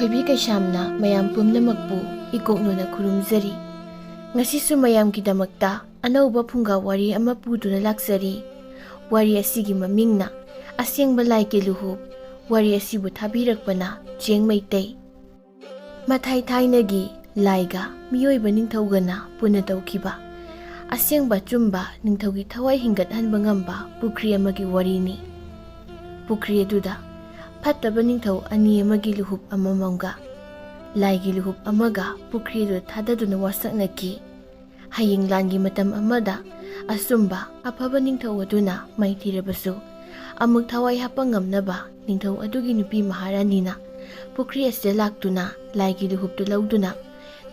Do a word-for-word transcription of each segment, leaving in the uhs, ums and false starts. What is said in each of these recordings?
ꯊꯣꯏꯕꯤ ꯀꯩꯁꯥꯝꯅ ꯃꯌꯥꯝ ꯄꯨꯝꯅꯃꯛꯄꯨ ꯏꯀꯣꯛꯅꯅ ꯈꯨꯔꯨꯝꯖꯔꯤ꯫ ꯉꯁꯤꯁꯨ ꯃꯌꯥꯝꯒꯤꯗꯃꯛꯇ ꯑꯅꯧꯕ ꯐꯨꯡꯒꯥ ꯋꯥꯔꯤ ꯑꯃ ꯄꯨꯗꯨꯅ ꯂꯥꯛꯆꯔꯤ꯫ ꯋꯥꯔꯤ ꯑꯁꯤꯒꯤ ꯃꯃꯤꯡꯅ ꯑꯁꯦꯡꯕ ꯂꯥꯏꯒꯤ ꯂꯨꯍꯨꯞ꯫ ꯋꯥꯔꯤ ꯑꯁꯤꯕꯨ ꯊꯥꯕꯤꯔꯛꯄꯅ ꯆꯦꯡ ꯃꯩꯇꯩ꯫ ꯃꯊꯥꯏ ꯊꯥꯏꯅꯒꯤ ꯂꯥꯏꯒ ꯃꯤꯑꯣꯏꯕ ꯅꯤꯡꯊꯧꯒꯅ ꯄꯨꯟꯅ ꯇꯧꯈꯤꯕ ꯑꯁꯦꯡꯕ ꯑꯆꯨꯝꯕ ꯅꯤꯡꯊꯧꯒꯤ ꯊꯋꯥꯏ ꯍꯤꯡꯒꯠꯍꯟꯕ ꯉꯝꯕ ꯄꯨꯈ꯭ꯔꯤ ꯑꯃꯒꯤ ꯋꯥꯔꯤꯅꯤ꯫ ꯄꯨꯈ꯭ꯔꯤ ꯑꯗꯨꯗ ꯐꯠꯇꯕ ꯅꯤꯡꯊꯧ ꯑꯅꯤ ꯑꯃꯒꯤ ꯂꯨꯍꯨꯞ ꯑꯃꯃꯝꯒ ꯂꯥꯏꯒꯤ ꯂꯨꯍꯨꯞ ꯑꯃꯒ ꯄꯨꯈ꯭ꯔꯤ ꯑꯗꯨꯗ ꯊꯥꯗꯗꯨꯅ ꯋꯥꯁꯛꯅꯈꯤ꯫ ꯍꯌꯦꯡ ꯂꯥꯟꯒꯤ ꯃꯇꯝ ꯑꯃꯗ ꯑꯆꯨꯝꯕ ꯑꯐꯕ ꯅꯤꯡꯊꯧ ꯑꯗꯨꯅ ꯃꯥꯏꯊꯤꯔꯕꯁꯨ, ꯑꯃꯨꯛ ꯊꯋꯥꯏ ꯍꯥꯞꯄ ꯉꯝꯅꯕ ꯅꯤꯡꯊꯧ ꯑꯗꯨꯒꯤ ꯅꯨꯄꯤ ꯃꯍꯥꯔꯥꯅꯤꯅ ꯄꯨꯈ꯭ꯔꯤ ꯑꯁꯤꯗ ꯂꯥꯛꯇꯨꯅ ꯂꯥꯏꯒꯤ ꯂꯨꯍꯨꯞꯇꯨ ꯂꯧꯗꯨꯅ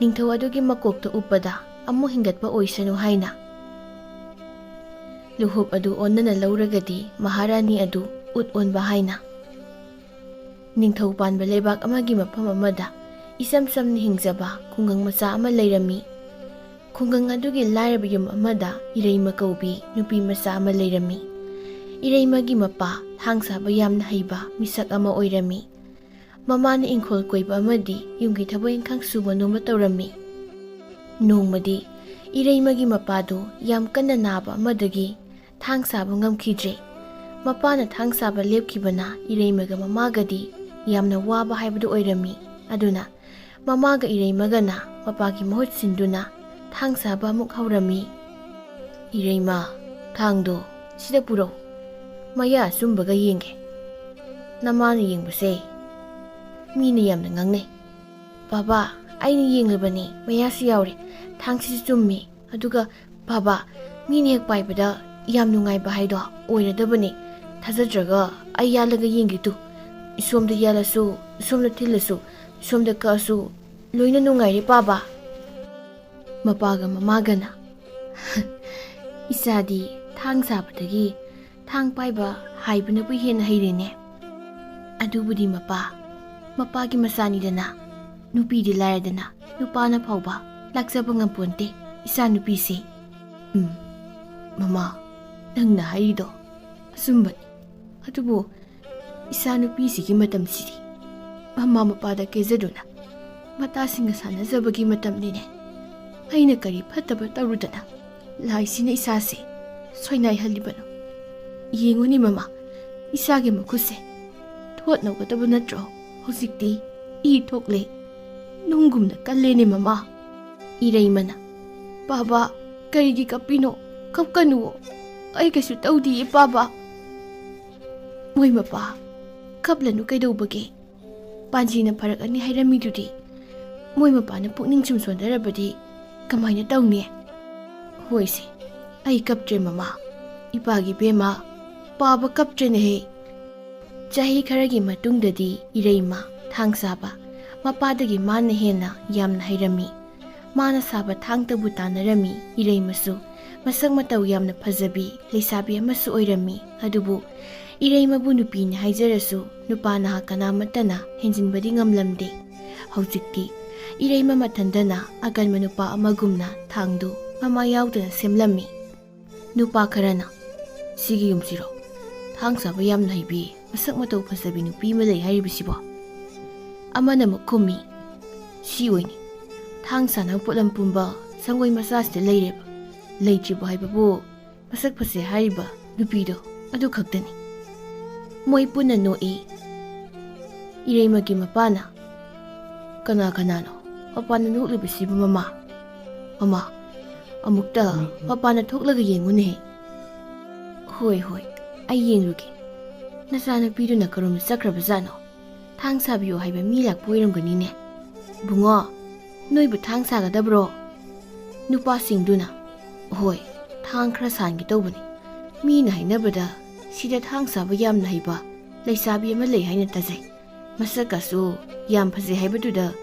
ꯅꯤꯡꯊꯧ ꯑꯗꯨꯒꯤ ꯃꯀꯣꯛꯇ ꯎꯞꯄꯗ ꯑꯃꯨꯛ ꯍꯤꯡꯒꯠꯄ ꯑꯣꯏꯁꯅꯨ ꯍꯥꯏꯅ ꯂꯨꯍꯨꯞ ꯑꯗꯨ ꯑꯣꯟꯅꯅ ꯂꯧꯔꯒꯗꯤ ꯃꯍꯥꯔꯥꯅꯤ ꯑꯗꯨ ꯎꯠ ꯑꯣꯟꯕ ꯍꯥꯏꯅ꯫ ꯅꯤꯡꯊꯧ ꯄꯥꯟꯕ ꯂꯩꯕꯥꯛ ꯑꯃꯒꯤ ꯃꯐꯝ ꯑꯃꯗ ꯏꯆꯝ ꯆꯝꯅ ꯍꯤꯡꯖꯕ ꯈꯨꯡꯒꯪ ꯃꯆꯥ ꯑꯃ ꯂꯩꯔꯝꯃꯤ꯫ ꯈꯨꯡꯒꯪ ꯑꯗꯨꯒꯤ ꯂꯥꯏꯔꯕ ꯌꯨꯝ ꯑꯃꯗ ꯏꯔꯩꯃ ꯀꯧꯕꯤ ꯅꯨꯄꯤ ꯃꯆꯥ ꯑꯃ ꯂꯩꯔꯝꯃꯤ꯫ ꯏꯔꯩꯃꯒꯤ ꯃꯄꯥ ꯊꯥꯡ ꯁꯥꯕ ꯌꯥꯝꯅ ꯍꯩꯕ ꯃꯤꯁꯛ ꯑꯃ ꯑꯣꯏꯔꯝꯃꯤ꯫ ꯃꯃꯥꯅ ꯏꯪꯈꯣꯜ ꯀꯣꯏꯕ ꯑꯃꯗꯤ ꯌꯨꯝꯒꯤ ꯊꯕꯛ ꯏꯪꯈꯥꯡ ꯁꯨꯕ ꯅꯣꯝꯕ ꯇꯧꯔꯝꯃꯤ꯫ ꯅꯣꯡꯃꯗꯤ ꯏꯔꯩꯃꯒꯤ ꯃꯄꯥꯗꯨ ꯌꯥꯝ ꯀꯟꯅ ꯅꯥꯕ ꯑꯃꯗꯒꯤ ꯊꯥꯡ ꯁꯥꯕ ꯉꯝꯈꯤꯗ꯭ꯔꯦ꯫ ꯃꯄꯥꯅ ꯊꯥꯡ ꯁꯥꯕ ꯂꯦꯞꯈꯤꯕꯅ ꯏꯔꯩꯃꯒ ꯃꯃꯥꯒꯗꯤ ꯌꯥꯝꯅ ꯋꯥꯕ ꯍꯥꯏꯕꯗꯨ ꯑꯣꯏꯔꯝꯃꯤ꯫ ꯑꯗꯨꯅ ꯃꯃꯥꯒ ꯏꯔꯩꯃꯒꯅ ꯃꯄꯥꯒꯤ ꯃꯍꯨꯠ ꯁꯤꯟꯗꯨꯅ ꯊꯥꯡ ꯁꯥꯕ ꯑꯃꯨꯛ ꯍꯧꯔꯝꯃꯤ꯫ "ꯏꯔꯩꯃ, ꯊꯥꯡꯗꯣ ꯁꯤꯗ ꯄꯨꯔꯛꯎ꯫ ꯃꯌꯥ ꯑꯆꯨꯝꯕꯒ ꯌꯦꯡꯒꯦ꯫ ꯅꯃꯥꯅ ꯌꯦꯡꯕꯁꯦ ꯃꯤꯅ ꯌꯥꯝꯅ ꯉꯥꯡꯅꯩ꯫" "ꯕꯥꯕꯥ, ꯑꯩꯅ ꯌꯦꯡꯂꯕꯅꯤ, ꯃꯌꯥꯁꯨ ꯌꯥꯎꯔꯦ, ꯊꯥꯡꯁꯤꯁꯨ ꯆꯨꯝꯃꯤ꯫ ꯑꯗꯨꯒ ꯕꯥꯕꯥ, ꯃꯤꯅ ꯍꯦꯛ ꯄꯥꯏꯕꯗ ꯌꯥꯝ ꯅꯨꯡꯉꯥꯏꯕ ꯍꯥꯏꯗꯣ ꯑꯣꯏꯔꯗꯕꯅꯤ꯫ ꯊꯥꯖꯗ꯭ꯔꯒ ꯑꯩ ꯌꯥꯜꯂꯒ ꯌꯦꯡꯒꯦ ꯇꯨ꯫ ꯁꯣꯝꯗ ꯌꯥꯜꯂꯁꯨ, ꯁꯣꯝꯗ ꯊꯤꯜꯂꯁꯨ, ꯁꯣꯝꯗ ꯀꯛꯑꯁꯨ ꯂꯣꯏꯅ ꯅꯨꯡꯉꯥꯏꯔꯦ ꯕꯥꯕꯥ꯫" ꯃꯄꯥꯒ ꯃꯃꯥꯒꯅ, "ꯏꯆꯥꯗꯤ ꯊꯥꯡ ꯁꯥꯕꯗꯒꯤ ꯊꯥꯡ ꯄꯥꯏꯕ ꯍꯥꯏꯕꯅꯕꯨ ꯍꯦꯟꯅ ꯍꯩꯔꯦꯅꯦ꯫" "ꯑꯗꯨꯕꯨꯗꯤ ꯃꯄꯥ, ꯃꯄꯥꯒꯤ ꯃꯆꯥꯅꯤꯗꯅ꯫ ꯅꯨꯄꯤꯗꯤ ꯂꯥꯏꯔꯗꯅ, ꯅꯨꯄꯥꯅ ꯐꯥꯎꯕ ꯂꯥꯛꯆꯕ ꯉꯝꯄꯣꯟꯇꯦ ꯏꯆꯥ ꯅꯨꯄꯤꯁꯦ꯫" "ꯎꯝ, ꯃꯃꯥ, ꯅꯪꯅ ꯍꯥꯏꯔꯤꯗꯣ ꯑꯆꯨꯝꯕꯅꯤ꯫ ꯑꯗꯨꯕꯨ ꯏꯆꯥ ꯅꯨꯄꯤꯁꯤꯒꯤ ꯃꯇꯝꯁꯤꯗꯤ ꯃꯃꯥ ꯃꯄꯥꯗ ꯀꯦꯖꯗꯨꯅ ꯃꯇꯥꯁꯤꯡꯒ ꯁꯥꯟꯅꯖꯕꯒꯤ ꯃꯇꯝꯅꯤꯅꯦ꯫ ꯑꯩꯅ ꯀꯔꯤ ꯐꯠꯇꯕ ꯇꯧꯔꯨꯗꯅ ꯂꯥꯏꯁꯤꯅ ꯏꯁꯥꯁꯦ ꯁꯣꯏꯅꯥꯏꯍꯜꯂꯤꯕꯅꯣ? ꯌꯦꯡꯉꯨꯅꯦ ꯃꯃꯥ, ꯏꯁꯥꯒꯤ ꯃꯈꯨꯠꯁꯦ ꯊꯣꯠꯅꯧꯒꯗꯕ ꯅꯠꯇ꯭ꯔꯣ? ꯍꯧꯖꯤꯛꯇꯤ ꯏ ꯊꯣꯛꯂꯦ, ꯅꯨꯡꯒꯨꯝꯅ ꯀꯜꯂꯦꯅꯦ ꯃꯃꯥ꯫ ꯏꯔꯩꯃꯅ, "ꯄꯥꯕ, ꯀꯔꯤꯒꯤ ꯀꯞꯄꯤꯅꯣ? ꯀꯞꯀꯅꯨꯋꯣ, ꯑꯩ ꯀꯩꯁꯨ ꯇꯧꯗꯤꯌꯦ ꯄꯥꯕ꯫" "ꯃꯣꯏ ꯃꯄꯥ, ꯀꯞꯂꯅꯨ ꯀꯩꯗꯧꯕꯒꯦ? ꯄꯥꯟꯖꯤꯅ ꯐꯔꯛꯑꯅꯤ ꯍꯥꯏꯔꯝꯃꯤꯗꯨꯗꯤ꯫ ꯃꯣꯏ ꯃꯄꯥꯅ ꯄꯨꯛꯅꯤꯡ ꯁꯨꯝ ꯁꯣꯟꯊꯔꯕꯗꯤ ꯀꯃꯥꯏꯅ ꯇꯧꯅꯤ?" "ꯍꯣꯏꯁꯦ, ꯑꯩ ꯀꯞꯇ꯭ꯔꯦ ꯃꯃꯥ꯫ ꯏꯄꯥꯒꯤ ꯕꯦꯝꯃ, ꯄꯥꯕ ꯀꯞꯇ꯭ꯔꯦꯅꯦꯍꯦ꯫" ꯆꯍꯤ ꯈꯔꯒꯤ ꯃꯇꯨꯡꯗꯗꯤ ꯏꯔꯩꯃ, ꯊꯥꯡ ꯁꯥꯕ, ꯃꯄꯥꯗꯒꯤ ꯃꯥꯅ ꯍꯦꯟꯅ ꯌꯥꯝꯅ ꯍꯩꯔꯝꯃꯤ꯫ ꯃꯥꯅ ꯁꯥꯕ ꯊꯥꯡꯇꯕꯨ ꯇꯥꯟꯅꯔꯝꯃꯤ꯫ ꯏꯔꯩꯃꯁꯨ ꯃꯁꯛ ꯃꯇꯧ ꯌꯥꯝꯅ ꯐꯖꯕꯤ ꯂꯩꯁꯥꯕꯤ ꯑꯃꯁꯨ ꯑꯣꯏꯔꯝꯃꯤ꯫ ꯑꯗꯨꯕꯨ ꯏꯔꯩꯃꯕꯨ ꯅꯨꯄꯤꯅꯤ ꯍꯥꯏꯖꯔꯁꯨ ꯅꯨꯄꯥ ꯅꯍꯥ ꯀꯅꯥꯃꯠꯇꯅ ꯍꯦꯟꯖꯤꯟꯕꯗꯤ ꯉꯝꯂꯝꯗꯦ꯫ ꯍꯧꯖꯤꯛꯇꯤ ꯏꯔꯩꯃ ꯃꯊꯟꯗꯅ ꯑꯀꯟꯕ ꯅꯨꯄꯥ ꯑꯃꯒꯨꯝꯅ ꯊꯥꯡꯗꯨ ꯃꯃꯥ ꯌꯥꯎꯗꯅ ꯁꯦꯝꯂꯝꯃꯤ꯫ ꯅꯨꯄꯥ ꯈꯔꯅ, "ꯁꯤꯒꯤ ꯌꯨꯝꯁꯤꯔꯣ ꯊꯥꯡ ꯁꯥꯕ ꯌꯥꯝꯅ ꯍꯩꯕꯤ, ꯃꯁꯛ ꯃꯇꯧ ꯐꯖꯕꯤ ꯅꯨꯄꯤ ꯑꯃ ꯂꯩ ꯍꯥꯏꯔꯤꯕꯁꯤꯕꯣ?" ꯑꯃꯅ ꯑꯃꯨꯛ ꯈꯨꯝꯃꯤ, "ꯁꯤ ꯑꯣꯏꯅꯤ, ꯊꯥꯡ ꯁꯥꯅꯕ ꯄꯣꯠꯂꯝ ꯄꯨꯝꯕ ꯁꯪꯒꯣꯏ ꯃꯆꯥꯁꯤꯗ ꯂꯩꯔꯦꯕ꯫ ꯂꯩꯇ꯭ꯔꯤꯕ ꯍꯥꯏꯕꯕꯨ ꯃꯁꯛ ꯐꯖꯩ ꯍꯥꯏꯔꯤꯕ ꯅꯨꯄꯤꯗꯣ ꯑꯗꯨ ꯈꯛꯇꯅꯤ꯫" ꯃꯣꯏ ꯄꯨꯟꯅ ꯅꯣꯛꯏ꯫ ꯏꯔꯩꯃꯒꯤ ꯃꯄꯥꯅ, "ꯀꯅꯥ ꯀꯅꯥꯅꯣ ꯃꯄꯥꯟꯗ ꯅꯣꯛꯂꯤꯕꯁꯤꯕꯨ ꯃꯃꯥ? ꯃꯃꯥ, ꯑꯃꯨꯛꯇ ꯃꯄꯥꯟꯗ ꯊꯣꯛꯂꯒ ꯌꯦꯡꯉꯨꯅꯦ꯫" "ꯍꯣꯏ, ꯍꯣꯏ, ꯑꯩ ꯌꯦꯡꯂꯨꯒꯦ꯫ ꯅꯆꯥꯅꯨꯄꯤꯗꯨꯅ ꯀꯔꯣꯝꯗ ꯆꯠꯈ꯭ꯔꯕꯖꯥꯠꯅꯣ? ꯊꯥꯡ ꯁꯥꯕꯤꯌꯣ ꯍꯥꯏꯕ ꯃꯤ ꯂꯥꯛꯄ ꯑꯣꯏꯔꯝꯒꯅꯤꯅꯦ꯫ ꯕꯨꯡꯉꯣ, ꯅꯣꯏꯕꯨ ꯊꯥꯡ ꯁꯥꯒꯗꯕ꯭ꯔꯣ?" ꯅꯨꯄꯥꯁꯤꯡꯗꯨꯅ, "ꯍꯣꯏ, ꯊꯥꯡ ꯈꯔ ꯁꯥꯍꯟꯒꯦ ꯇꯧꯕꯅꯤ꯫ ꯃꯤꯅ ꯍꯥꯏꯅꯕꯗ ꯁꯤꯗ ꯊꯥꯡ ꯁꯥꯕ ꯌꯥꯝꯅ ꯍꯩꯕ ꯂꯩꯁꯥꯕꯤ ꯑꯃ ꯂꯩ ꯍꯥꯏꯅ ꯇꯥꯖꯩ꯫ ꯃꯁꯛꯀꯁꯨ ꯌꯥꯝ ꯐꯖꯩ ꯍꯥꯏꯕꯗꯨꯗ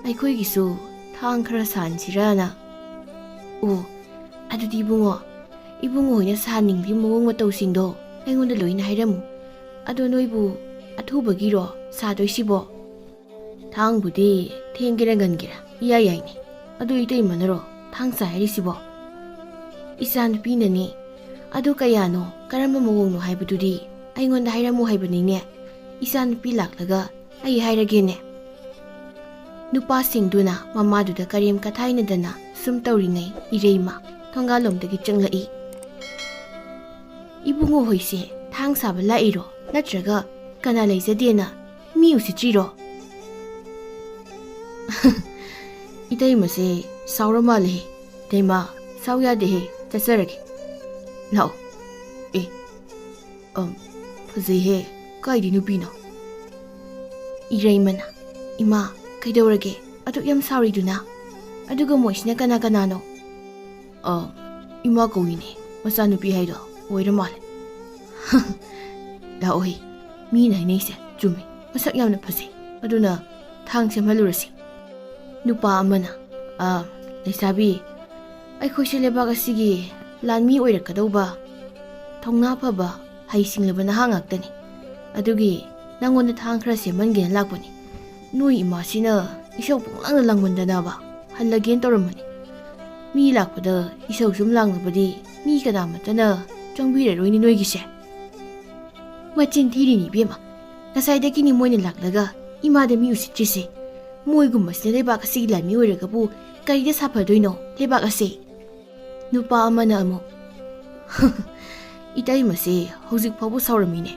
ꯑꯩꯈꯣꯏꯒꯤꯁꯨ ꯊꯥꯡ ꯈꯔ ꯁꯥꯍꯟꯁꯤꯔꯅ꯫" "ꯑꯣ, ꯑꯗꯨꯗꯤ ꯏꯕꯨꯡꯉꯣ, ꯏꯕꯨꯡꯉꯣ ꯍꯣꯏꯅ ꯁꯥꯍꯟꯅꯤꯡꯕꯒꯤ ꯃꯑꯣꯡ ꯃꯇꯧꯁꯤꯡꯗꯣ ꯑꯩꯉꯣꯟꯗ ꯂꯣꯏꯅ ꯍꯥꯏꯔꯝꯃꯨ꯫ ꯑꯗꯣ ꯅꯣꯏꯕꯨ ꯑꯊꯨꯕꯒꯤꯔꯣ ꯁꯥꯗꯣꯏꯁꯤꯕꯣ?" "ꯊꯥꯡꯕꯨꯗꯤ ꯊꯦꯡꯒꯦꯔꯥ ꯉꯟꯒꯦꯔꯥ ꯏꯌꯥ ꯌꯥꯏꯅꯦ꯫ ꯑꯗꯨ ꯏꯇꯩꯃꯅꯔꯣ ꯊꯥꯡ ꯁꯥꯏ ꯍꯥꯏꯔꯤꯁꯤꯕꯣ?" "ꯏꯆꯥꯅꯨꯄꯤꯅꯅꯦ꯫ ꯑꯗꯨ ꯀꯌꯥꯅꯣ, ꯀꯔꯝꯕ ꯃꯑꯣꯡꯅꯣ ꯍꯥꯏꯕꯗꯨꯗꯤ ꯑꯩꯉꯣꯟꯗ ꯍꯥꯏꯔꯝꯃꯨ ꯍꯥꯏꯕꯅꯤꯅꯦ꯫ ꯏꯆꯥꯅꯨꯄꯤ ꯂꯥꯛꯂꯒ ꯑꯩ ꯍꯥꯏꯔꯒꯦꯅꯦ꯫ ꯅꯨꯄꯥꯁꯤꯡꯗꯨꯅ ꯃꯃꯥꯗꯨꯗ ꯀꯔꯦꯝ ꯀꯊꯥꯏꯅꯗꯅ ꯁꯨꯝ ꯇꯧꯔꯤꯉꯩ, ꯏꯔꯩꯃ ꯊꯣꯡꯒꯥꯜꯂꯣꯝꯗꯒꯤ ꯆꯪꯂꯛꯏ꯫ "ꯏꯕꯨꯡꯉꯣ ꯍꯣꯏꯁꯦ ꯊꯥꯡ ꯁꯥꯕ ꯂꯥꯛꯏꯔꯣ, ꯅꯠꯇ꯭ꯔꯒ ꯀꯅꯥ ꯂꯩꯖꯗꯦꯅ ꯃꯤ ꯎꯁꯤꯠꯇ꯭ꯔꯤꯔꯣ?" "ꯏꯇꯩꯃꯁꯦ ꯁꯥꯎꯔ ꯃꯥꯜꯂꯦꯍꯦ꯫ ꯏꯇꯩꯃ, ꯁꯥꯎ ꯌꯥꯗꯦꯍꯦ, ꯆꯠꯆꯔꯒꯦ꯫ ꯂꯥꯛꯑꯣ꯫ ꯑꯦ, ꯑꯝ, ꯐꯖꯩꯍꯦ꯫ ꯀꯥꯏꯗꯤ ꯅꯨꯄꯤꯅꯣ?" ꯏꯔꯩꯃꯅ, "ꯏꯃꯥ, ꯀꯩꯗꯧꯔꯒꯦ? ꯑꯗꯨꯛ ꯌꯥꯝ ꯁꯥꯎꯔꯤꯗꯨꯅ? ꯑꯗꯨꯒ ꯃꯣꯏꯁꯤꯅ ꯀꯅꯥ ꯀꯅꯥꯅꯣ?" "ꯑ, ꯏꯃꯥ ꯀꯧꯏꯅꯦ, ꯃꯆꯥꯅꯨꯄꯤ ꯍꯥꯏꯗꯣ ꯑꯣꯏꯔ ꯃꯥꯜꯂꯦ꯫" "ꯂꯥꯛꯑꯣꯍꯦ, ꯃꯤꯅ ꯍꯥꯏꯅꯩꯁꯦ ꯆꯨꯝꯃꯤ, ꯃꯁꯛ ꯌꯥꯝꯅ ꯐꯖꯩ꯫ ꯑꯗꯨꯅ ꯊꯥꯡ ꯁꯦꯝꯍꯜꯂꯨꯔꯁꯤ꯫" ꯅꯨꯄꯥ ꯑꯃꯅ, "ꯑ, ꯂꯩꯁꯥꯕꯤ, ꯑꯩꯈꯣꯏꯁꯦ ꯂꯩꯕꯥꯛ ꯑꯁꯤꯒꯤ ꯂꯥꯟꯃꯤ ꯑꯣꯏꯔꯛꯀꯗꯧꯕ ꯊꯧꯅꯥ ꯐꯕ, ꯍꯩꯁꯤꯡꯂꯕ ꯅꯍꯥ ꯉꯥꯛꯇꯅꯤ꯫ ꯑꯗꯨꯒꯤ ꯅꯪꯉꯣꯟꯗ ꯊꯥꯡ ꯈꯔ ꯁꯦꯝꯍꯟꯒꯦꯅ ꯂꯥꯛꯄꯅꯤ꯫ ꯅꯣꯏ ꯏꯃꯥꯁꯤꯅ ꯏꯁꯧ ꯄꯪꯂꯥꯡꯗ ꯂꯥꯡꯃꯟꯗꯅꯕ ꯍꯜꯂꯒꯦꯅ ꯇꯧꯔꯝꯕꯅꯤ꯫ ꯃꯤ ꯂꯥꯛꯄꯗ ꯏꯁꯧ ꯁꯨꯝ ꯂꯥꯡꯂꯕꯗꯤ ꯃꯤ ꯀꯅꯥꯃꯠꯇꯅ ꯆꯪꯕꯤꯔꯔꯣꯏꯅꯤ ꯅꯣꯏꯒꯤꯁꯦ꯫" "ꯃꯆꯤꯟ ꯊꯤꯔꯤꯅꯤ ꯏꯕꯦꯝꯃ꯫ ꯉꯁꯥꯏꯗꯒꯤꯅꯤ ꯃꯣꯏꯅ ꯂꯥꯛꯂꯒ ꯏꯃꯥꯗ ꯃꯤ ꯎꯁꯤꯠꯇ꯭ꯔꯤꯁꯦ꯫ ꯃꯣꯏꯒꯨꯝꯕꯁꯤꯅ ꯂꯩꯕꯥꯛ ꯑꯁꯤꯒꯤ ꯂꯥꯟꯃꯤ ꯑꯣꯏꯔꯒꯕꯨ ꯀꯔꯤꯗ ꯁꯥꯐꯗꯣꯏꯅꯣ ꯂꯩꯕꯥꯛ ꯑꯁꯦ?" ꯅꯨꯄꯥ ꯑꯃꯅ ꯑꯃꯨꯛ, "ꯏꯇꯩꯃꯁꯦ ꯍꯧꯖꯤꯛ ꯐꯥꯎꯕ ꯁꯥꯎꯔꯝꯃꯤꯅꯦ꯫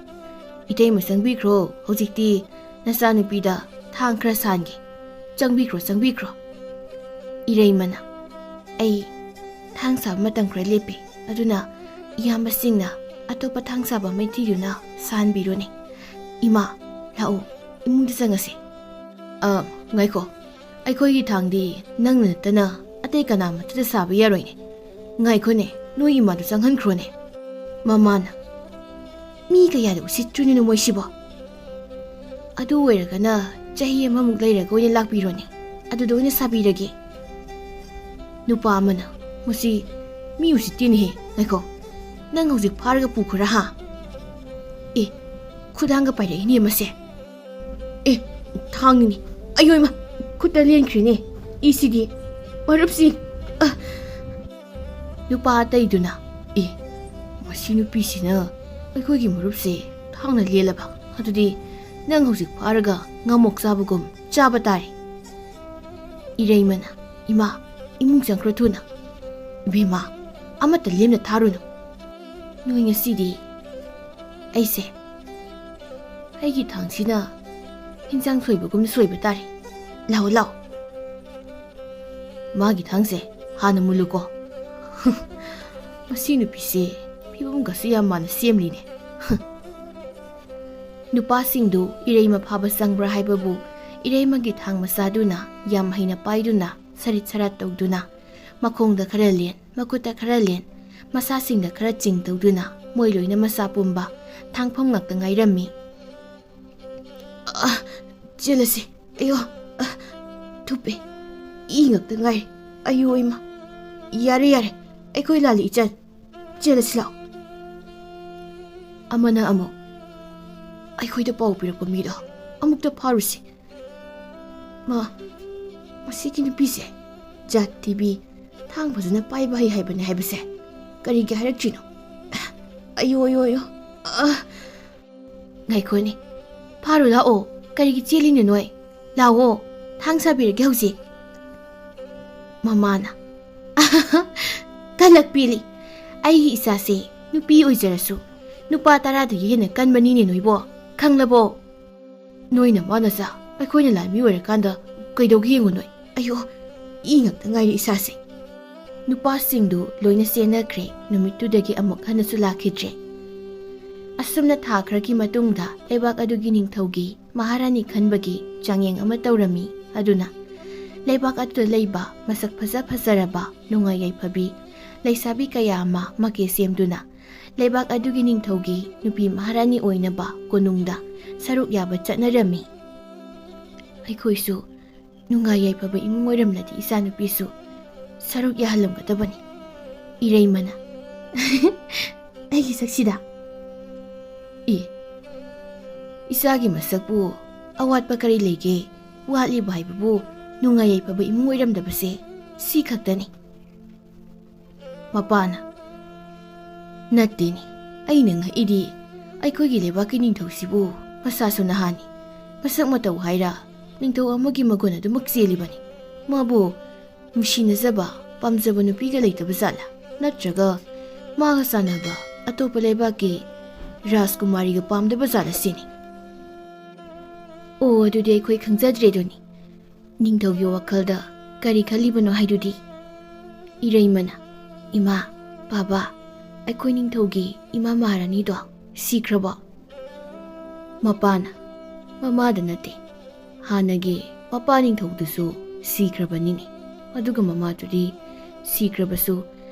ꯏꯇꯩꯃ ꯆꯪꯕꯤꯈ꯭ꯔꯣ, ꯍꯧꯖꯤꯛꯇꯤ ꯅꯆꯥꯅꯨꯄꯤꯗ ꯊꯥꯡ ꯈꯔ ꯁꯥꯍꯟꯒꯦ꯫ ꯆꯪꯕꯤꯈ꯭ꯔꯣ, ꯆꯪꯕꯤꯈ꯭ꯔꯣ꯫" ꯏꯔꯩꯃꯅ, "ꯑꯩ ꯊꯥꯡ ꯁꯥꯕ ꯃꯇꯝ ꯈꯔ ꯂꯦꯞꯄꯤ, ꯑꯗꯨꯅ ꯏꯌꯥꯝꯕꯁꯤꯡꯅ ꯑꯇꯣꯞꯄ ꯊꯥꯡ ꯁꯥꯕ ꯑꯃ ꯊꯤꯗꯨꯅ ꯁꯥꯍꯟꯕꯤꯔꯣꯅꯦ꯫ ꯏꯃꯥ, ꯂꯥꯛꯑꯣ, ꯏꯃꯨꯡꯗ ꯆꯪꯉꯁꯤ꯫" "ꯑ, ꯉꯥꯏꯈꯣ, ꯑꯩꯈꯣꯏꯒꯤ ꯊꯥꯡꯗꯤ ꯅꯪꯅ ꯅꯠꯇꯅ ꯑꯇꯩ ꯀꯅꯥꯃꯠꯇꯗ ꯁꯥꯕ ꯌꯥꯔꯣꯏꯅꯦ꯫ ꯉꯥꯏꯈꯣꯅꯦ, ꯅꯣꯏ ꯏꯃꯥꯗꯨ ꯆꯪꯍꯟꯈ꯭ꯔꯣꯅꯦ꯫" ꯃꯃꯥꯅ, "ꯃꯤ ꯀꯌꯥꯗ ꯎꯁꯤꯠꯇ꯭ꯔꯤꯅꯣ ꯃꯣꯏꯁꯤꯕꯣ? ꯑꯗꯨ ꯑꯣꯏꯔꯒꯅ ꯆꯍꯤ ꯑꯃꯃꯨꯛ ꯂꯩꯔꯒ ꯑꯣꯏꯅ ꯂꯥꯛꯄꯤꯔꯣꯅꯦ, ꯑꯗꯨꯗ ꯑꯣꯏꯅ ꯁꯥꯕꯤꯔꯒꯦ꯫" ꯅꯨꯄꯥ ꯑꯃꯅ, "ꯃꯁꯤ ꯃꯤ ꯎꯁꯤꯠꯇꯦꯅꯦꯍꯦ꯫ ꯉꯥꯏꯈꯣ, ꯅꯪ ꯍꯧꯖꯤꯛ ꯐꯥꯔꯒ ꯄꯨꯈ꯭ꯔꯥ ꯍꯥ? ꯑꯦ, ꯈꯨꯗꯥꯡꯒ ꯄꯥꯏꯔꯛꯏꯅꯦ ꯃꯁꯦ꯫ ꯑꯦ, ꯊꯥꯡꯅꯤꯅꯦ꯫ ꯑꯌꯣ ꯏꯃꯥ, ꯈꯨꯠꯇ ꯂꯦꯟꯈ꯭ꯔꯦꯅꯦ꯫ ꯏꯁꯤꯗꯤ, ꯃꯔꯨꯞꯁꯤ꯫" ꯑ! ꯅꯨꯄꯥ ꯑꯇꯩꯗꯨꯅ, "ꯑꯦ, ꯃꯁꯤ ꯅꯨꯄꯤꯁꯤꯅ ꯑꯩꯈꯣꯏꯒꯤ ꯃꯔꯨꯞꯁꯦ ꯊꯥꯡꯅ ꯂꯦꯜꯂꯕ? ꯑꯗꯨꯗꯤ ꯅꯪ ꯍꯧꯖꯤꯛ ꯐꯥꯔꯒ ꯉꯥꯃꯣꯛ ꯆꯥꯕꯒꯨꯝ ꯆꯥꯕ ꯇꯥꯔꯦ꯫ ꯏꯔꯩꯃꯅ, "ꯏꯃꯥ, ꯏꯃꯨꯡ ꯆꯪꯈ꯭ꯔꯣ ꯊꯨꯅ꯫ ꯏꯕꯦꯝꯃ, ꯑꯃꯠꯇ ꯂꯦꯝꯅ ꯊꯥꯔꯨꯅꯨ꯫ ꯅꯣꯏ ꯉꯁꯤꯗꯤ ꯑꯩꯁꯦ, ꯑꯩꯒꯤ ꯊꯥꯡꯁꯤꯅ ꯍꯤꯟꯖꯥꯡ ꯁꯣꯏꯕꯒꯨꯝ ꯁꯣꯏꯕ ꯇꯥꯔꯦ꯫ ꯂꯥꯛꯑꯣ, ꯂꯥꯛꯑꯣ꯫ ꯃꯥꯒꯤ ꯊꯥꯡꯁꯦ ꯍꯥꯟꯅ ꯃꯨꯜꯂꯨꯀꯣ꯫" ꯃꯁꯤ ꯅꯨꯄꯤꯁꯦ ꯐꯤꯕꯝꯒꯁꯨ ꯌꯥꯝ ꯃꯥꯟꯅ ꯁꯦꯝꯂꯤꯅꯦ꯫ ꯅꯨꯄꯥꯁꯤꯡꯗꯨ ꯏꯔꯩꯃ ꯐꯥꯕ ꯆꯪꯕ꯭ꯔꯥ ꯍꯥꯏꯕꯕꯨ, ꯏꯔꯩꯃꯒꯤ ꯊꯥꯡ ꯃꯆꯥꯗꯨꯅ ꯌꯥꯝ ꯍꯩꯅ ꯄꯥꯏꯗꯨꯅ, ꯁꯔꯤꯠ ꯁꯔꯥꯠ ꯇꯧꯗꯨꯅ, ꯃꯈꯣꯡꯗ ꯈꯔ ꯂꯦꯟ, ꯃꯈꯨꯠꯇ ꯈꯔ ꯂꯦꯟ, ꯃꯁꯥꯁꯤꯡꯗ ꯈꯔ ꯆꯤꯡ ꯇꯧꯗꯨꯅ ꯃꯣꯏ ꯂꯣꯏꯅ ꯃꯁꯥ ꯄꯨꯝꯕ ꯊꯥꯡꯐꯝ ꯉꯥꯛꯇ ꯉꯥꯏꯔꯝꯃꯤ꯫ "ꯑ, ꯆꯦꯜꯂꯁꯤ꯫ ꯑꯌꯣ, ꯑ, ꯊꯨꯞꯄꯦ꯫ ꯏ ꯉꯥꯛꯇ ꯉꯥꯏꯔꯦ꯫ ꯑꯌꯣ ꯏꯃꯥ꯫ ꯌꯥꯔꯦ, ꯌꯥꯔꯦ꯫ ꯑꯩꯈꯣꯏ ꯂꯥꯜꯂꯤ ꯏꯆꯟ꯫ ꯆꯦꯜꯂꯁꯤ ꯂꯥꯛꯑꯣ꯫" ꯑꯃꯅ ꯑꯃꯨꯛ, "ꯑꯩꯈꯣꯏꯗ ꯄꯥꯎ ꯄꯤꯔꯛꯄ ꯃꯤꯗꯣ ꯑꯃꯨꯛꯇ ꯐꯥꯔꯨꯁꯤ꯫ ꯃꯥ, ꯃꯁꯤꯒꯤ ꯅꯨꯄꯤꯁꯦ ꯖꯥꯠ ꯊꯤꯕꯤ, ꯊꯥꯡ ꯐꯖꯅ ꯄꯥꯏꯕ ꯍꯩ ꯍꯥꯏꯕꯅꯦ ꯍꯥꯏꯕꯁꯦ ꯀꯔꯤꯒꯤ ꯍꯥꯏꯔꯛꯇ꯭ꯔꯤꯅꯣ? ꯑꯌꯣ, ꯑꯌꯣ, ꯑꯌꯣ꯫ ꯑ, ꯉꯥꯏꯈꯣꯅꯦ, ꯐꯥꯔꯨ ꯂꯥꯛꯑꯣ꯫ ꯀꯔꯤꯒꯤ ꯆꯦꯜꯂꯤꯅꯣ ꯅꯣꯏ? ꯂꯥꯛꯑꯣ, ꯊꯥꯡ ꯁꯥꯕꯤꯔꯒꯦ ꯍꯧꯖꯤꯛ꯫" ꯃꯃꯥꯅ, "ꯀꯜꯂꯛꯄꯤꯂꯤ꯫ ꯑꯩꯒꯤ ꯏꯆꯥꯁꯦ ꯅꯨꯄꯤ ꯑꯣꯏꯖꯔꯁꯨ ꯅꯨꯄꯥ ꯇꯔꯥꯗꯒꯤ ꯍꯦꯟꯅ ꯀꯟꯕꯅꯤꯅꯦ ꯅꯣꯏꯕꯣ꯫ ꯈꯪꯂꯕꯣ? ꯅꯣꯏꯅ ꯃꯥꯅ ꯆꯥ, ꯑꯩꯈꯣꯏꯅ ꯂꯥꯟꯃꯤ ꯑꯣꯏꯔꯀꯥꯟꯗ ꯀꯩꯗꯧꯒꯦ ꯌꯦꯡꯉꯨ ꯅꯣꯏ꯫ ꯑꯌꯣ, ꯏ ꯉꯥꯛꯇ ꯉꯥꯏꯔꯦ ꯏꯁꯥꯁꯦ꯫" ꯅꯨꯄꯥꯁꯤꯡꯗꯨ ꯂꯣꯏꯅ ꯆꯦꯟꯅꯈ꯭ꯔꯦ꯫ ꯅꯨꯃꯤꯠꯇꯨꯗꯒꯤ ꯑꯃꯨꯛ ꯍꯟꯅꯁꯨ ꯂꯥꯛꯈꯤꯗ꯭ꯔꯦ꯫ ꯑꯁꯨꯝꯅ ꯊꯥ ꯈꯔꯒꯤ ꯃꯇꯨꯡꯗ ꯂꯩꯕꯥꯛ ꯑꯗꯨꯒꯤ ꯅꯤꯡꯊꯧꯒꯤ ꯃꯍꯥꯔꯥꯅꯤ ꯈꯟꯕꯒꯤ ꯆꯥꯡꯌꯦꯡ ꯑꯃ ꯇꯧꯔꯝꯃꯤ꯫ ꯑꯗꯨꯅ ꯂꯩꯕꯥꯛ ꯑꯗꯨꯗ ꯂꯩꯕ ꯃꯁꯛ ꯐꯖ ꯐꯖꯔꯕ, ꯅꯨꯡꯉꯥꯏ ꯌꯥꯏꯐꯕꯤ ꯂꯩꯁꯥꯕꯤ ꯀꯌꯥ ꯑꯃ ꯃꯀꯦ ꯁꯦꯝꯗꯨꯅ ꯂꯩꯕꯥꯛ ꯑꯗꯨꯒꯤ ꯅꯤꯡꯊꯧꯒꯤ ꯅꯨꯄꯤ ꯃꯍꯥꯔꯥꯅꯤ ꯑꯣꯏꯅꯕ ꯀꯣꯅꯨꯡꯗ ꯁꯔꯨꯛ ꯌꯥꯕ ꯆꯠꯅꯔꯝꯃꯤ꯫ ꯑꯩꯈꯣꯏꯁꯨ ꯅꯨꯡꯉꯥꯏ ꯌꯥꯏꯐꯕ ꯏꯃꯨꯡ ꯑꯣꯏꯔꯝꯂꯗꯤ ꯏꯆꯥꯅꯨꯄꯤꯁꯨ ꯁꯔꯨꯛ ꯌꯥꯍꯜꯂꯝꯒꯗꯕꯅꯤ꯫ ꯏꯔꯩꯃꯅ, "ꯑꯩꯒꯤ ꯁꯛꯁꯤꯗ?" "ꯏ, ꯏꯆꯥꯒꯤ ꯃꯁꯛꯄꯨ ꯑꯋꯥꯠꯄ ꯀꯔꯤ ꯂꯩꯒꯦ? ꯋꯥꯠꯂꯤꯕ ꯍꯥꯏꯕꯕꯨ ꯅꯨꯡꯉꯥꯏ ꯌꯥꯏꯐꯕ ꯏꯃꯨꯡ ꯑꯣꯏꯔꯝꯗꯕꯁꯦ ꯁꯤ ꯈꯛꯇꯅꯤ꯫" ꯃꯄꯥꯅ, "ꯅꯠꯇꯦꯅꯦ, ꯑꯩꯅ ꯉꯛꯏꯗꯤ ꯑꯩꯈꯣꯏꯒꯤ ꯂꯩꯕꯥꯛꯀꯤ ꯅꯤꯡꯊꯧꯁꯤꯕꯨ ꯃꯁꯥꯁꯨ ꯅꯍꯥꯅꯤ, ꯃꯁꯛ ꯃꯇꯧ ꯍꯥꯏꯔ ꯅꯤꯡꯊꯧ ꯑꯃꯒꯤ ꯃꯒꯨꯟ ꯑꯗꯨꯃꯛ ꯆꯦꯜꯂꯤꯕꯅꯤ꯫ ꯃꯥꯕꯨ ꯅꯨꯡꯁꯤꯅꯖꯕ, ꯄꯥꯝꯖꯕ ꯅꯨꯄꯤꯒ ꯂꯩꯇꯕ ꯖꯥꯠꯂꯥ? ꯅꯠꯇ꯭ꯔꯒ ꯃꯥꯒ ꯆꯥꯟꯅꯕ ꯑꯇꯣꯞꯄ ꯂꯩꯕꯥꯛꯀꯤ ꯔꯥꯖꯀꯨꯃꯥꯔꯤꯒ ꯄꯥꯝꯗꯕ ꯖꯥꯠꯂꯥ ꯁꯤꯅꯤ꯫ ꯑꯣ, ꯑꯗꯨꯗꯤ ꯑꯩꯈꯣꯏ ꯈꯪꯖꯗ꯭ꯔꯦꯗꯨꯅꯤ꯫ ꯅꯤꯡꯊꯧꯒꯤ ꯋꯥꯈꯜꯗ ꯀꯔꯤ ꯈꯜꯂꯤꯕꯅꯣ ꯍꯥꯏꯗꯨꯗꯤ꯫ ꯏꯔꯩꯃꯅ, "ꯏꯃꯥ, ꯕꯥꯕꯥ, ꯑꯩꯈꯣꯏ ꯅꯤꯡꯊꯧꯒꯤ ꯏꯃꯥ ꯃꯍꯥꯔꯥꯅꯤꯗꯣ ꯁꯤꯈ꯭ꯔꯕꯣ?" ꯃꯄꯥꯅ, "ꯃꯃꯥꯗ ꯅꯠꯇꯦ, ꯍꯥꯟꯅꯒꯤ ꯃꯄꯥ ꯅꯤꯡꯊꯧꯗꯨꯁꯨ ꯁꯤꯈ꯭ꯔꯕꯅꯤꯅꯦ꯫ ꯑꯗꯨꯒ ꯃꯃꯥꯗꯨꯗꯤ ꯁꯤꯈ꯭ꯔꯕꯁꯨ